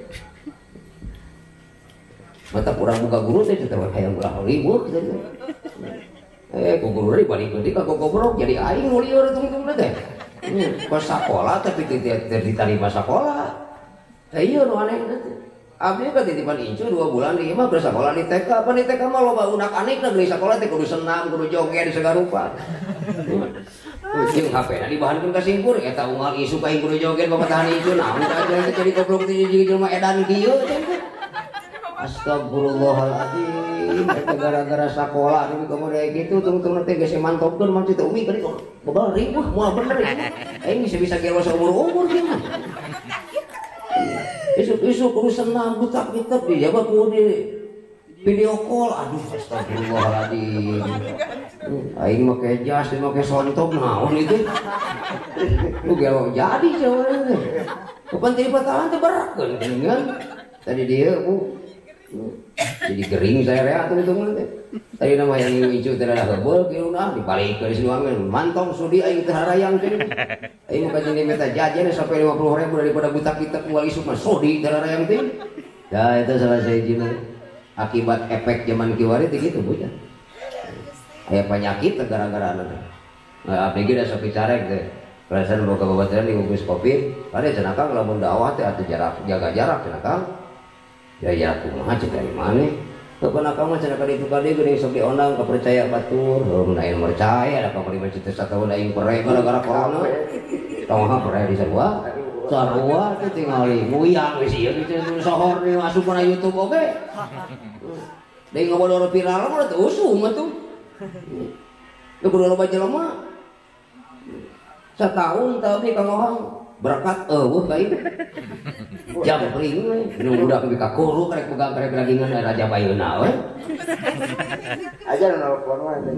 Mata kurang buka guru teh cenah hayang ulah ribu kitu. Ku guru dibalik deui ka gogobrok jadi aing nu lieur tungtung teh. Ke sakola tapi tidak diterima sakola. Teh ieu nu aneh teh. Abdi ka titipan incu 2 bulan di imah bersekolah di TK. Apa di TK mah loba unak-anik na geuning sakola teh kudu senam, kudu joget segala rupa. Jeung HP-na dibahankeun ka singkur eta unggal isuk aing kudu joget bapak tahan incu naon ka aja jadi goblok teh jadi jelema edan kieu teh. Astagfirullahaladzim, eta gara-gara sakola nih kamu dari gitu, tungtung teh geus mantopkeun mah teh umi kali bebal ribuh moal bener ieu. Aing bisa gelo saumur-umur kieu mah. Isuk-isuk kudu senam butak-butak di jaba kudu di video call. Aduh astagfirullahaladzim. Aing make jas, make sontok naon itu. Lu gelo jadi jawaban teh. Kapan teh patahan teh berak geuningan. Tadi dia Bu jadi gering saya rea tuh itu teh. Tadi nama yang incu teh ada heubeul kieu nah dibalikeun di siluangan mantong sudi aing teh harayang teh. Aing mah kajian minta jajan sampai 50.000 daripada butak kita moal isuk mah sudi teh harayang teh. Dah itu salah sahijina akibat efek zaman kiwari teh kitu bocah. Aya penyakit gara-gara teh. Nah, abdi ge da sok dicarek teh. Perasaan boga babaturan dibungkus kopi, ada cenah Kang lamun dakwah teh atuh jarak jaga jarak cenah Kang. Ya ya kumaha cek dari mana? Kapan akang mah cenah ka ditu ka dieu geuning sok diondang kapercaya batur, heuh mun aya percaya da kamari mah teh satahun aing pere gara-gara corona. Tong ha pere di sarua. Sarua teh tingali muyang geus ieu teh sohor di asup kana YouTube oge. Deui ngabodor viral mah teu usum atuh. Lu kudu loba jelema. Satahun tapi Kang Ohang berkat eueuh ka ieu. Jampring we, nu budak nepi ka kuru karek pegang karek dagingan raja bayeuna we. Aja nu nelpon mah teh.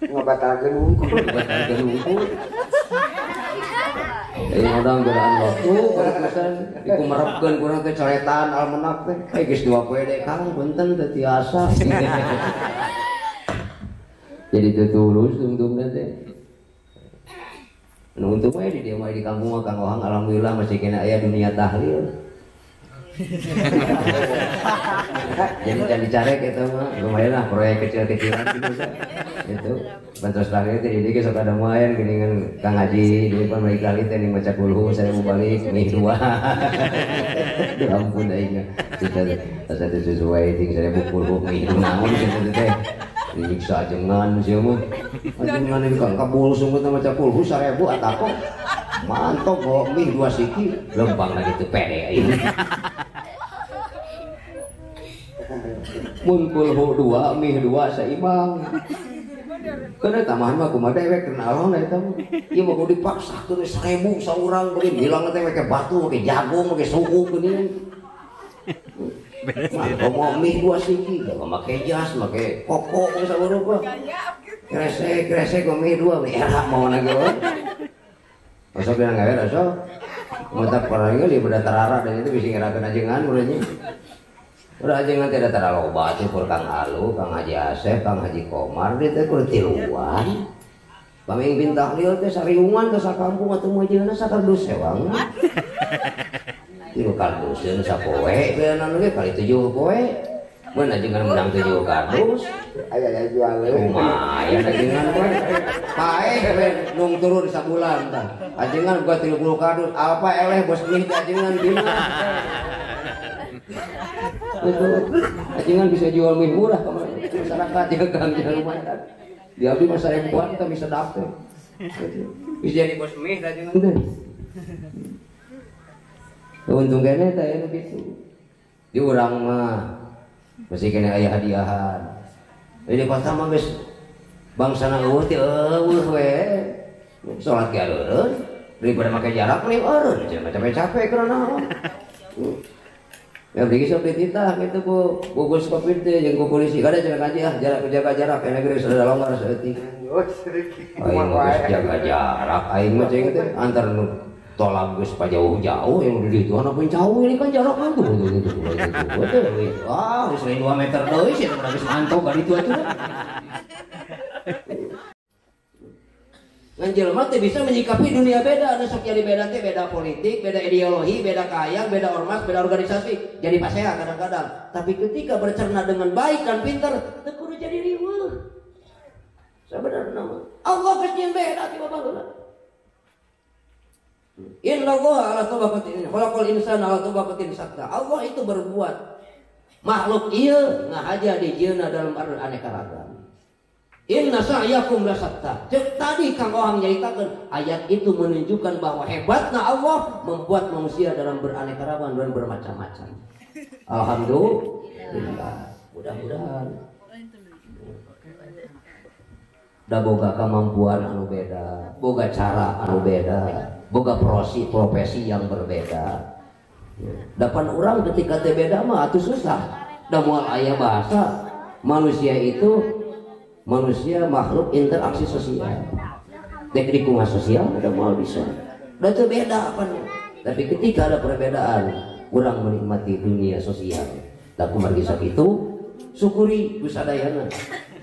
Ngabatalkeun hungkul, ngabatalkeun hungkul. Deui ngondang godaan waktu keputusan dikumerepkeun kurang teh coretan almenak teh. Eh geus 2 poe deui Kang punten teu tiasa. Jadi teu tulus tungtungna teh. Nu untung we di dieu mah di kampung mah Kang Ohang alhamdulillah masih kena aya dunia tahlil. Jadi can dicarek eta mah lumayan lah proyek kecil-kecilan gitu sa. Itu bantos tahlil teh di dieu sok ada lumayan geuningan Kang Haji di depan balik kali teh maca kulhu saya mau balik mih dua. Duh ampun aing. Asa teu sesuai ting saya kulhu mih naon kitu teh. Dinyiksa ajengan sia mah. Ajengan ini kan kabul sungguh maca kulhu 1000 atako. Mantap kok mih 2 siki lempang lagi teu pede aing. Mun kulhu 2 mih 2 saimbang. Kana tambahan mah kumaha dewek kenal eta mah. Ieu mah kudu dipaksakeun 1000 saurang beureum hilang teh make batu, make jagung, make suku geuning. Mah mih 2 siki, make jas, make koko saurang. Kresek-kresek mih 2 mih era maona ge. Osok dina ngawer osok. Mata parangnya di beda tarara dan itu bisa ngerakeun ajengan urangnya. Udah ajengan teh da taraloba teh kur Kang Alu, Kang Haji Asep, Kang Haji Komar di teh kur tiluan. Pamimpin tahlil teh sariungan teh sakampung atuh mojeuna sakardus sewang. Tilu karduseun sapoe beunang ge kali 7 poe. Mun ajengan menang 7 kardus. Aya aya jual. Lumayan ajengan we. Paeh we nung turun sabulan tah. Ajengan buka 30 kardus, apa eleh bos mih ajengan dina. Itu ajengan bisa jual mie murah ke masyarakat ya Kang lumayan. Di abdi masa ribuan kita bisa dapet. Bisa jadi bos mie ajengan teh. Untung kene teh anu kitu. Di urang mah masih kena aya hadiahan. Di kota mah geus bangsana eueuh teh eueuh we. Salat ge eureun daripada make jarak mending eureun capek-capek keur naon. Ya beli sok dititah gitu ku gugus Covid teh jeung ku polisi kada cenah kaji ah jarak jaga jarak aya geus rada longgar saeutik. Aing mah geus jaga jarak aing mah cing teh antar nu tolak geus pajauh-jauh yang udah di tuhan apa jauh ini kan jarak kan tuh gitu gitu. Wah, geus lain 2 meter deui sih geus mantau ka ditu atuh. Ngan jelema teh bisa menyikapi dunia beda, anu sok jadi beda teh beda politik, beda ideologi, beda kayang, beda ormas, beda organisasi. Jadi pasea kadang-kadang. Tapi ketika bercerna dengan baik dan pintar, teu kudu jadi riweuh. Sabenerna mah Allah geus nyieun beda ti baheula. Innallaha ala tabaqatin khalaqal insana ala tabaqatin syatta. Allah itu berbuat makhluk ieu ngahaja dijieunna dalam aneka ragam. Inna sa'yakum lasatta. Cek tadi Kang Ohang nyaritakeun ayat itu menunjukkan bahwa hebatnya Allah membuat manusia dalam beraneka ragam dan bermacam-macam. Alhamdulillah. Mudah-mudahan da boga kemampuan anu beda, boga cara anu beda, boga profesi yang berbeda. Dapan orang ketika teh beda mah atuh susah. Da moal aya bahasa manusia itu manusia makhluk interaksi sosial. Teknik lingkungan sosial udah mau bisa. Udah itu beda apa nih? Tapi ketika ada perbedaan, kurang menikmati dunia sosial. Tak kumargi sakitu, syukuri kusadayana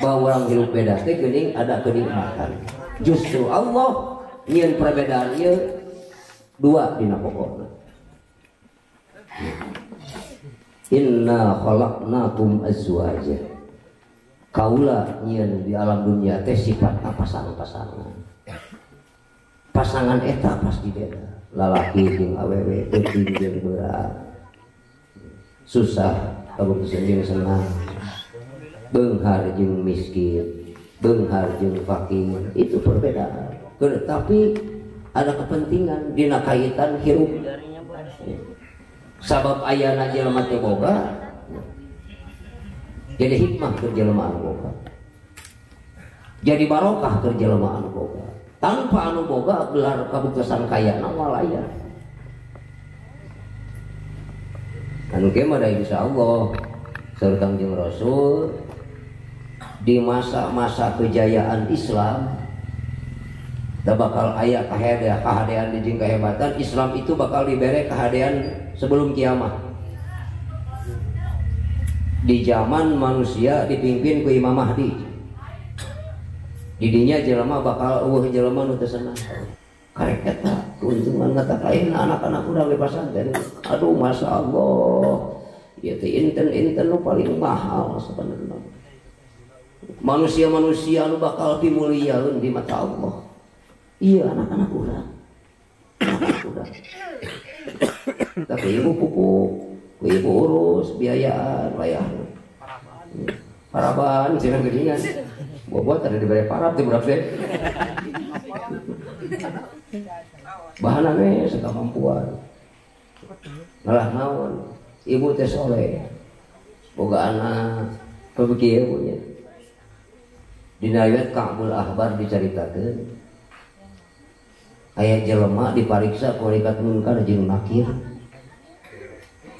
bahwa orang hidup beda teh geuning ada kenikmatan. Justru Allah nyieun perbedaan ieu dua dina pokokna. Inna khalaqnakum azwaja. Kaula nyieun di alam dunia teh sifat pasangan-pasangan. Pasangan eta pasti beda. Lalaki jeung awewe, peuting jeung beurang. Susah kabuktian jeung senang. Beunghar jeung miskin, beunghar jeung fakir, itu perbedaan. Tetapi ada kepentingan dina kaitan hirup. Sabab ayana jelema teu boga jadi hikmah keur jelema anu boga. Jadi barokah keur jelema anu boga. Tanpa anu boga gelar kabuktosan kayana moal aya. Anu ge mah da insyaallah saur Kangjeng Rasul di masa-masa kejayaan Islam da bakal aya kahadean jeung kehebatan Islam itu bakal dibere kahadean sebelum kiamat. Di zaman manusia dipimpin ku Imam Mahdi. Didinya jelema bakal eueuh jelema nu teu senang. Karek eta keuntungan kata lain anak-anak urang di pasantren. Aduh masya Allah. Ieu teh inten-inten nu paling mahal sebenarnya. Manusia-manusia nu bakal dimuliakeun di mata Allah. Iya anak-anak urang. Anak-anak urang. Tapi ibu pupuk, ibu urus biayaan wayah paraban jangan geuningan bobot ada diberi parab di budak teh bahanna we sakamampuan ngalah naon ibu teh soleh boga anak pebekieu punya dina riwayat Ka'bul Ahbar dicaritakeun aya jelema dipariksa ku malaikat munkar jeung nakir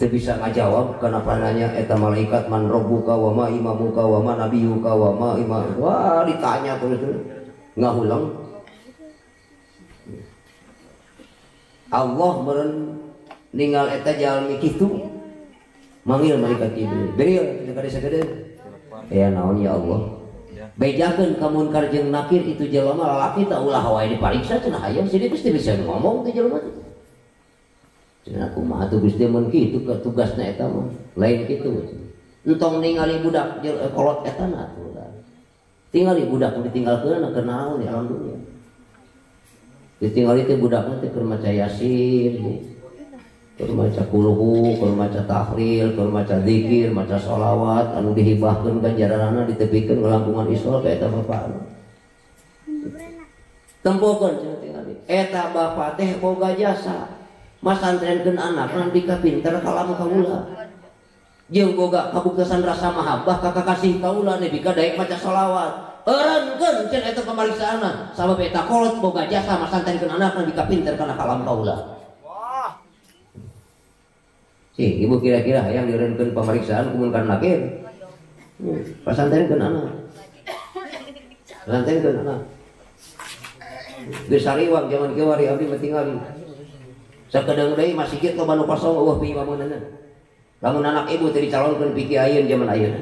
teu bisa ngajawab kenapa nanya eta malaikat man rabbuka wa ma imamuka wa ma nabiyuka wa ma imam. Wah ditanya terus ngahulang. Allah meureun ninggal eta jalmi kitu manggil malaikat Jibril. Jibril teu kada sagedeun. Ya naon ya Allah. Bejakeun ka munkar jeung nakir itu jelema lalaki tah ulah wae dipariksa cenah hayang sidik geus teu bisa ngomong teh jelema teh. Cenah kumaha tuh Gusti mun kitu tugasna eta mah lain kitu. Entong ningali budak kolot eta na atuh lah. Tingali budak ditinggalkeun keur naon di alam dunia. Ditinggali teh budakna teh keur maca Yasin, keur maca kulhu, keur maca tahlil, keur maca zikir, maca sholawat anu dihibahkeun ganjaranna ditepikeun ngalangkungan isol ka eta bapakna. Tempokeun cenah tingali. Eta bapak teh boga jasa. Masantrenkeun anak nepi ka pinter kalam kaula. Jeung boga kabuktosan rasa mahabbah ka kakasih kaula nepi ka daek maca sholawat. Eureunkeun cenah eta pamariksaanna sabab eta kolot boga jasa masantrenkeun anak nepi ka pinter kana kalam kaula. Wah. Sih, ibu kira-kira hayang dieureunkeun pamariksaan ku munkar nakir. Pasantrenkeun anak. Pasantrenkeun anak. Geus sariwang jaman kiwari abdi mah tingali. Sakedeung deui masjid loba nu kosong eueuh piimameunana. Lamun anak ibu teu dicalonkeun piki ayeuna jaman ayeuna.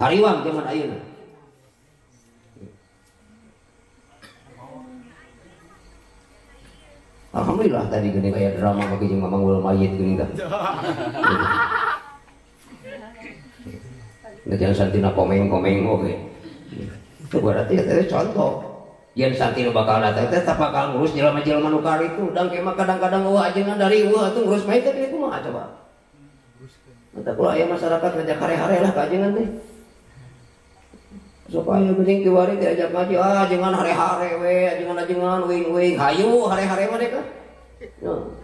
Hariwang jaman ayeuna. Alhamdulillah tadi geuning aya drama make jeung mamanggul mayit geuning tah. Da jangan santina komeng-komeng oge. Itu berarti eta contoh. Yen santi nu bakal datang teh tak bakal ngurus jelema-jelema nu karitu. Dang ke mah kadang-kadang eueuh ajengan dari eueuh atuh ngurus mayit teh kumaha coba. Mata kula aya masyarakat ngajak hare-hare lah ka ajengan teh. Supaya geuning kiwari diajak ngaji, ah ajengan hare-hare we, ajengan-ajengan uing-uing, hayu hare-hare mah deka.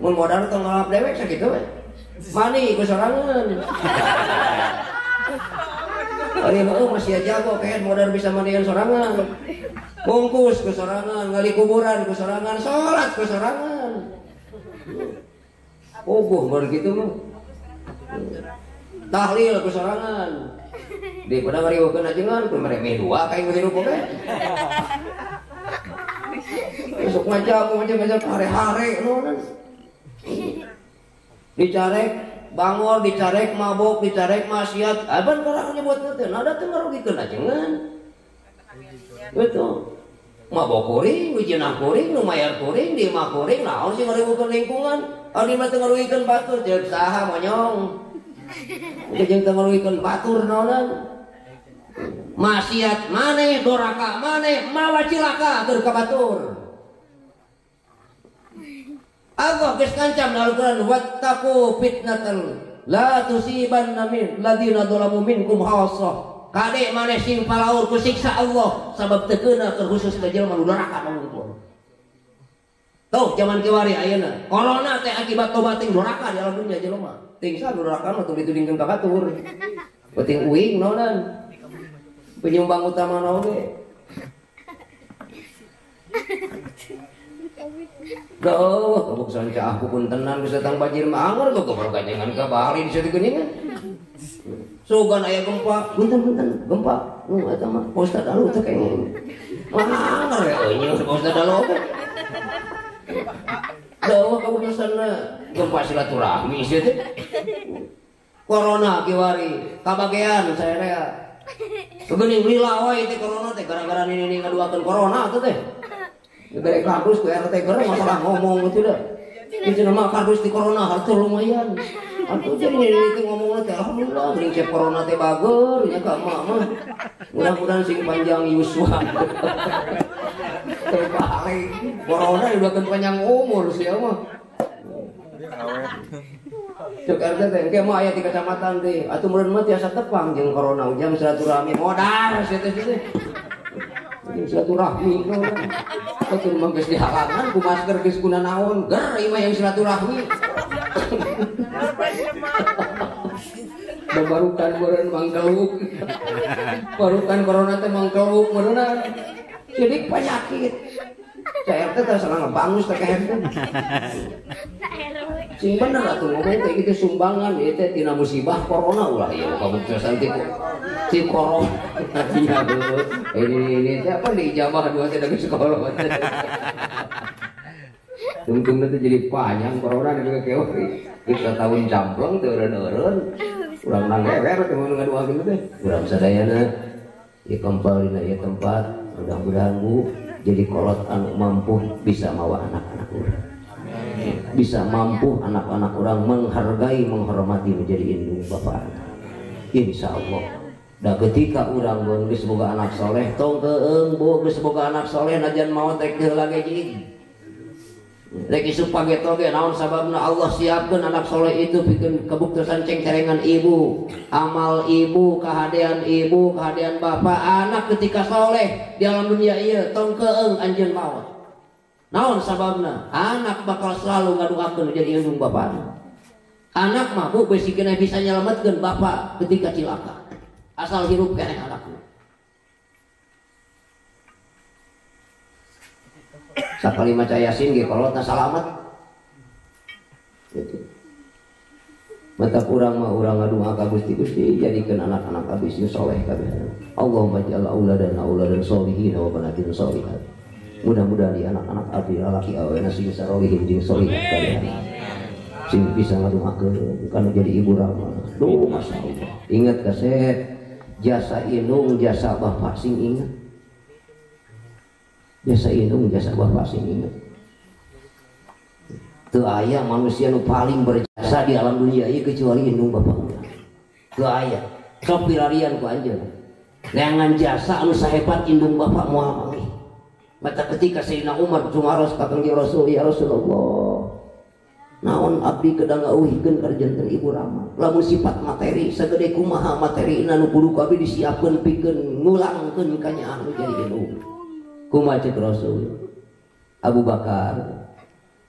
Mun modal tong ngalap dewek sakitu we. Mani ku sorangan. Ari heueuh masih jago kayak modal bisa mandian sorangan. Bungkus ku sorangan, ngali kuburan ku sorangan, salat ku sorangan. Puguh baru gitu mah. Tahlil ku sorangan. Daripada ngariweukeun ajengan ku meremeh dua kayak hirup oge. Besok ngajak ngajak hare-hare naonan. Dicarek bangor, dicarek mabok, dicarek maksiat. Aban karang nyebutna teh nada teh ngarugikeun ajengan. Betul. Mabok kuring, wijinah kuring, nu mayar kuring, di imah kuring, naon sih ngariweukeun lingkungan? Abdi mah teu ngarugikeun batur, jeung saha monyong. Jeung teu ngarugikeun batur naonan. Maksiat maneh, doraka maneh, mawa cilaka keur ka batur. Allah geus ngancam dalam Al-Qur'an, wattaqu fitnatan la tusibanna min ladina dzalamu minkum khassah. Kade maneh sing palaur ku siksa Allah sabab teu keuna keur khusus ka jelema nu doraka nungkul. Tuh zaman kiwari ayeuna, corona teh akibat tobat ting doraka di alam dunia jelema. Ting sa doraka mah tong ditudingkeun ka batur. Penting uing naonan. Penyumbang utama naon ge. Duh, kabuksan caah kupuntenan geus datang banjir mah anggur gogobrol ganjengan ka Bali di situ geuningan. Sugan aya gempa, punten-punten gempa. Nu eta mah Pak Ustad Dalu teh kenging. Mah ya eueuh Pak Ustad Dalu oge. Duh, kabuksanna gempa silaturahmi sia teh. Corona kiwari, kabagean saya. Geuning lila wae teh corona teh gara-gara nini ngaduakeun corona atuh teh. Dibere kardus ku RT keur masalah ngomong gitu dah. Itu nama kardus di corona harta lumayan. Atuh jadi nini teh ngomongna teh alhamdulillah geuning cek corona teh bager nya ka emak mah. Mudah-mudahan sing panjang yuswa. Terbalik corona diduakeun panjang umur sia mah. Cek RT teh engke mah aya di kecamatan teh. Atuh meureun mah tiasa tepang jeung corona ujang silaturahmi modar sia teh teh. Jeung silaturahmi atuh mah geus dihalangan ku masker geus kuna naon ger ieu mah yang silaturahmi. Babarukan meureun mangkeluk. Barukan corona teh mangkeluk meureunna. Jadi penyakit. Saya RT teh salah ngebangus teh keher teh. Sing bener atuh ngomong teh kitu sumbangan ieu teh tina musibah corona ulah ieu kabuktosan ti si corona. Ini ini teh apa diijabah dua teh geus kolot. Tungtung itu jadi panjang corona juga keori. Kita tahun camplong teu eureun-eureun. Urang nanggewer teh mun ngaduakeun teh. Urang sadayana ieu kempal dina ieu tempat, mudah-mudahan Bu jadi kolot anu mampu bisa mawa anak-anak urang. Bisa mampu anak-anak urang menghargai, menghormati menjadi indung bapak. Insya Allah. Da ketika urang geus boga anak soleh, tong keung Bu geus boga anak soleh najan maot rek teu lage jig. Rek isuk pageto ge naon sababna Allah siapkeun anak soleh itu pikeun kabuktosan cengcerengan ibu, amal ibu, kahadean ibu, kahadean bapak. Anak ketika soleh di alam dunia ieu tong keung anjeun maot. Naon sababna? Anak bakal selalu ngaduakeun jadi indung bapana. Anak mah Bu besi keneh bisa nyelametkeun bapak ketika cilaka. Asal hirup keneh anakna. Sakali maca Yasin ge kolotna salamet. Gitu. Mata urang mah urang ngadua ka Gusti, Gusti jadikeun anak-anak abdi sing soleh kabeh. Allahumma ij'al auladana auladan sholihin wa banatin sholihat. Mudah-mudahan di anak-anak abdi lalaki awena sing sarolihin jeung sholihat kabeh. Sing bisa ngaduakeun kana jadi ibu rama. Duh masyaallah. Ingat kaset jasa indung jasa bapak sing ingat. Jasa indung jasa bapak sing ingat. Teu aya manusia nu paling berjasa di alam dunia ieu kecuali indung bapak urang. Teu aya. Sok pilarian ku anjeun. Neangan jasa anu sahebat indung bapak moal manggih. Mata ketika Sayyidina Umar jumaros ka Kangjeng Rasul, ya Rasulullah, naon abdi kedah ngauhikeun ka janten ibu rama. Lamun sifat materi sagede kumaha materina nu kudu ku abdi disiapkeun pikeun ngulangkeun ka nyaah nu jadi indung. Kumaha ceuk Rasul? Abu Bakar,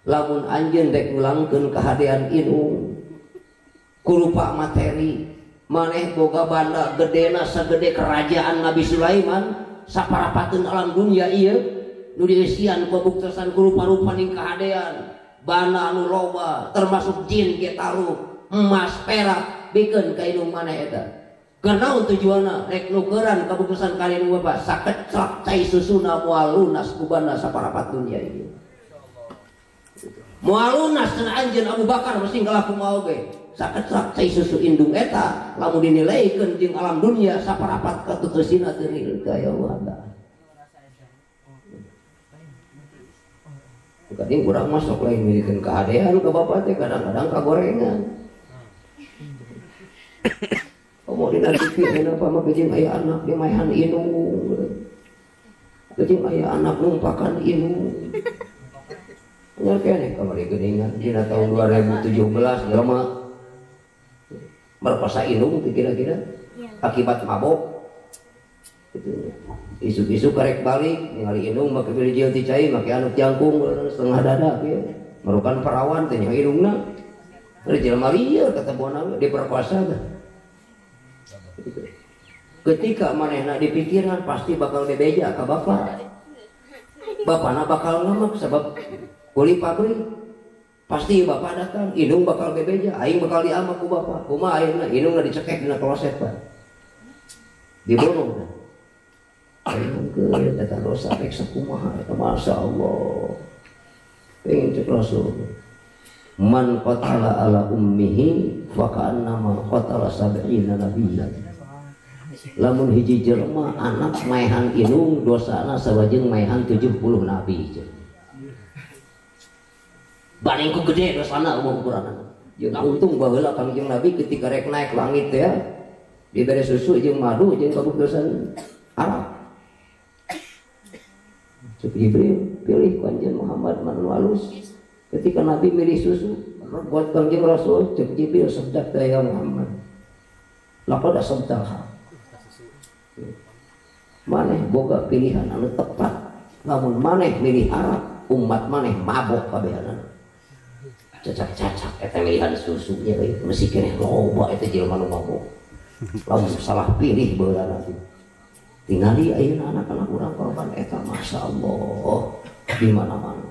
lamun anjeun rek ngulangkeun kahadean indung kurupa materi, maneh boga banda gedena sagede kerajaan Nabi Sulaiman, saparapateun alam dunia ieu nu dieusian kabuktosan kurupa-rupa ning kahadean, banda anu loba termasuk jin ge taruh emas perak bikeun ka indung maneh eta. Kunaon tujuanna rek nukeran kabuktosan ka indung bapak sakeclak cai susuna moal lunas ku banda saparapat dunia ieu. Moal lunas cenah anjeun Abu Bakar mesti kalah kumaha oge. Sakeclak cai susu indung eta lamun dinilaikeun jeung alam dunia saparapat katuteusina teu real ka ya Allah. Kadang kurang masuk lain milikeun kahadean ka bapak teh kadang-kadang kagorengan. Komo dina TV ayeuna apa mah geuning aya anak dimaehan indung. Geuning aya anak numpakan indung. Anyar keneh kamari geuningan dina tahun 2017 jelema merkosa indung teh kira-kira akibat mabok. Gitu. Isuk-isuk karek balik ningali indung make bijil ti cai make anu jangkung setengah dada kieu. Merukan perawan teh nya indungna. Ari jelema lieur kata buana diperkosa teh. Gitu. Ketika manehna dipikiran pasti bakal bebeja ka bapak. Bapana bakal ngamek sebab kuli pabrik. Pasti bapak datang, indung bakal bebeja, aing bakal diamak ku bapak. Kumaha ayeuna indungna dicekek dina kloset Pak. Dibunuh teh. Aing eta dosa rek sakumaha eta masyaallah. Pengen cek Rasul. Man qatala ala ummihi fa ka'annama qatala sab'ina nabiyyan. Lamun hiji jelema anak maehan indung dosana sawajeng maehan 70 nabi. Banding ku gede dosana eueuh ukuranna. Jeung untung baheula Kangjeng Nabi ketika rek naik langit ya dibere susu jeung madu jeung kabuktosan Arab. Cek Jibril pilih ku anjeun Muhammad manu alus. Ketika Nabi milih susu buat Kangjeng Rasul, cek Jibril sabda ya Muhammad. Laqad asabtal haq. Maneh boga pilihan anu tepat. Lamun maneh milih Arab, umat maneh mabok kabehanana. Cacak-cacak eta milihan susunya euy, mesti keneh loba eta jelema nu mabok. Lamun salah pilih baheula nanti. Tingali ayeuna anak-anak urang korban eta masyaallah di mana-mana.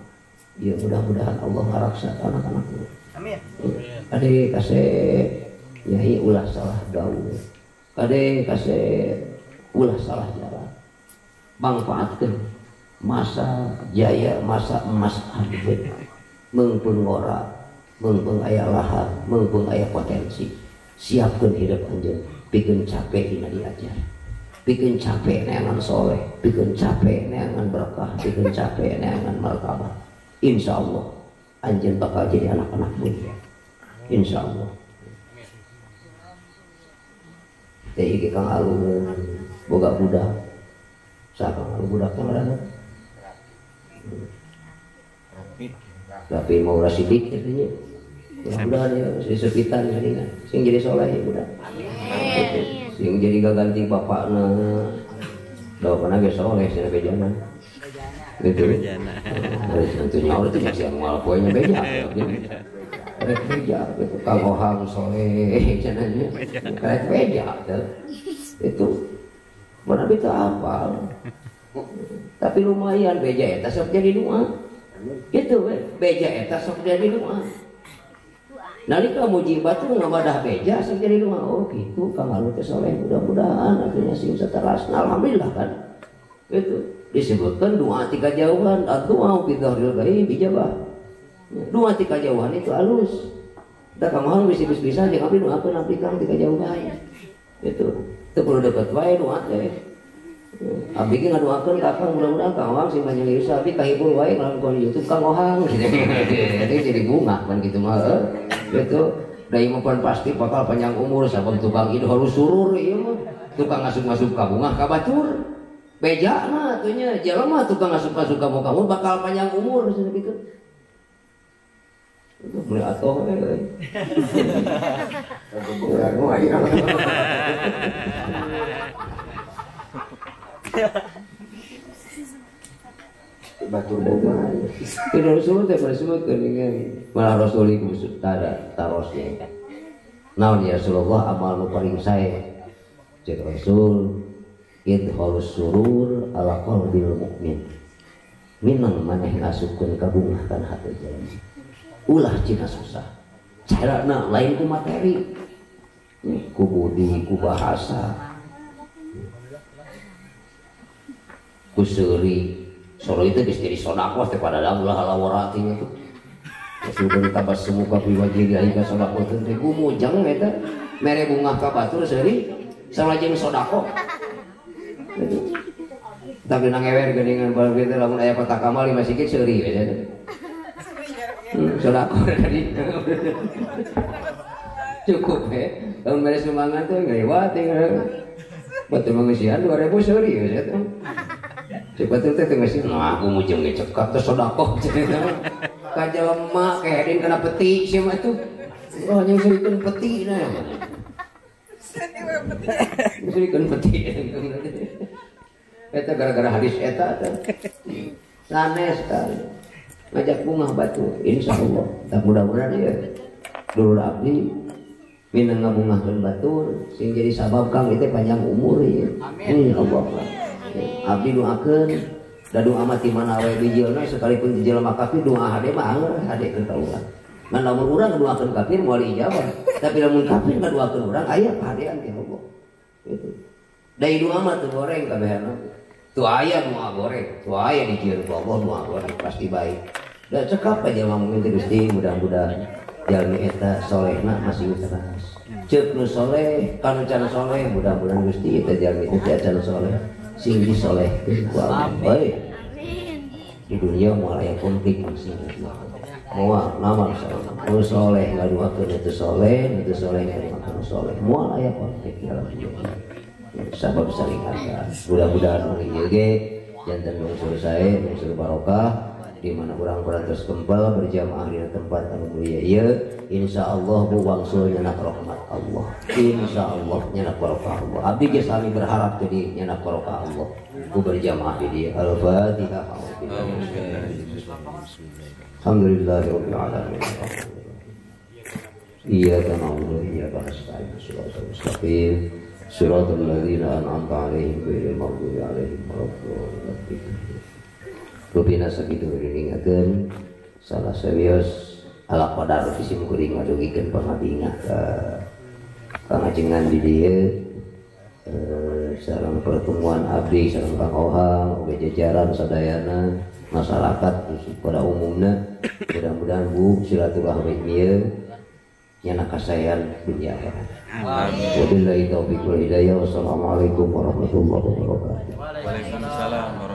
Ya mudah-mudahan Allah ngaraksa anak-anak urang. Amin. Kade kasep nyai ulah salah gaul. Kade kasep ulah salah jalan. Manfaatkeun masa jaya, masa emas anjeun. Meungpeung ngora, meungpeung aya lahan, meungpeung aya potensi. Siapkeun hidup anjeun, pikeun capek dina diajar. Pikeun capek neangan soleh, pikeun capek neangan berkah, pikeun capek neangan martabat. Insyaallah anjeun bakal jadi anak-anak mulia. Insyaallah. Teh iki Kang Alung boga budak. Saha Kang Alung budak teh ngaranna? Tapi mau rasidik artinya. Mudah-mudahan ya si sepitan geuningan sing jadi soleh ya budak. Amin. Sing jadi gaganti bapakna. Bapakna ge soleh cenah bejana. Gitu. Bejana. Tentu nyaur teh masih moal poe nya beja. Rek beja gitu Kang Ohang soleh cenah nya. Rek beja teh. Itu mana itu apa? Tapi lumayan beja eta sok jadi doa. Gitu we, beja eta sok jadi doa. Nalika mujibah tuh ngamadah beja sok jadi doa. Oh gitu Kang Alung teh soleh mudah-mudahan artinya sing saterasna alhamdulillah kan. Itu disebutkan doa tiga jauhan, doa fi dhahril ghaib ijabah. Doa tiga jauhan itu alus. Da Kang Ohang bisa-bisa jeung abdi doakeun abdi Kang tiga jauhan. Itu teu perlu deket wae doa teh. Abdi ge ngadoakeun ka Kang mudah-mudahan Kang Ohang sing panjang yuswa abdi kahibur wae ngalangkon YouTube Kang Ohang gitu. Jadi bunga kan gitu mah. Gitu. Da ieu mah pasti bakal panjang umur sabab tukang idhorus surur ieu mah. Tukang ngasup-ngasup ka bungah ka batur. Beja mah atuh nya jelema tukang ngasup-ngasup ka kamu bakal panjang umur cenah kitu. Itu mulai atoh we. Batur bunga. Tidak Rasul teh disebutkeun dengan malah Rasul iku tada tarosnya. Naon ya Rasulullah amal nu paling sae. Cek Rasul idkhalus surur ala qalbil mukmin. Minang maneh ngasupkeun ka bungah kana hate jelema. Ulah cina susah. Carana lain ku materi. Ku budi, ku bahasa. Ku seuri. Soro itu geus jadi sedekah teh pada ulah lawarati itu. Rasulullah tabas semuka fi wajhi ka sedekah teh gumujeng eta mere bungah ka batur seuri salajeng sedekah. Gitu. Tapi nangewer geuningan baru kitu lamun aya kotak amal lima sikit seuri we eta. Sedekah tadi. Cukup we. Lamun mere sumbangan teh ngaliwat teh. Batu mangeusian 2000 seuri we eta. Cepat teh teh geus nah aku mujeng ge cekap teh sedekah cenah. Ka jelema kehedin kana peti sia mah tuh. Oh nya seurikeun peti na. Seurikeun peti. Eta gara-gara hadis eta teh. Sanes kali. Ngajak bungah batu insyaallah. Tak mudah-mudahan ieu dulur abdi minang ngabungahkeun batur sing jadi sabab Kang ieu panjang umur ieu. Amin. Allah. Abdi doakeun da doa mah ti mana we bijilna sekalipun di jelema kafir doa hade mah anger hade ka urang. Ngan lamun urang ngadoakeun kafir moal diijabah. Tapi lamun kafir ngadoakeun urang aya kahadean ti Allah. Gitu. Da doa mah teu goreng kabehana. Teu aya doa goreng, teu aya dijieun ku Allah doa goreng pasti baik. Da cekap aja jelema mungkin teh Gusti mudah-mudahan jalmi eta solehna masih teras. Ceuk nu soleh, kanu can soleh mudah-mudahan Gusti eta jalmi teh can soleh. Sing disolehkeun ku Allah. Baik. Di dunia moal aya konflik sing moal nama insyaallah. Nu soleh ngaduakeun itu soleh, nu soleh ngaduakeun soleh. Moal aya konflik dalam dunia. Sabab saling harga. Mudah-mudahan ieu ge janten unsur sae, unsur barokah di mana urang-urang terus kempel berjamaah di tempat anu mulia ieu insyaallah bu wangsul nyanak rahmat Allah, insyaallah nyanak barokah Allah. Abdi ge sami berharap jadi nyanak barokah Allah ku berjamaah di dieu. Al-Fatihah. Alhamdulillahirabbil alamin. Iyyaka na'budu wa iyyaka nasta'in. Shiratal mustaqim. Shiratal ladzina an'amta 'alaihim ghairil maghdubi 'alaihim waladdallin. Rupina sakitu diringakeun salah serius ala qadar fisim kuring ngadugikeun pangabingah ka pangajengan di dieu sareng pertemuan abdi sareng Kang Ohang oge jajaran sadayana masyarakat pada umumna Mudah-mudahan Bu silaturahmi ieu nyana kasayan dunia akhirat. Amin. Wabillahi taufiq wal hidayah. Wassalamualaikum warahmatullahi wabarakatuh. Waalaikumsalam.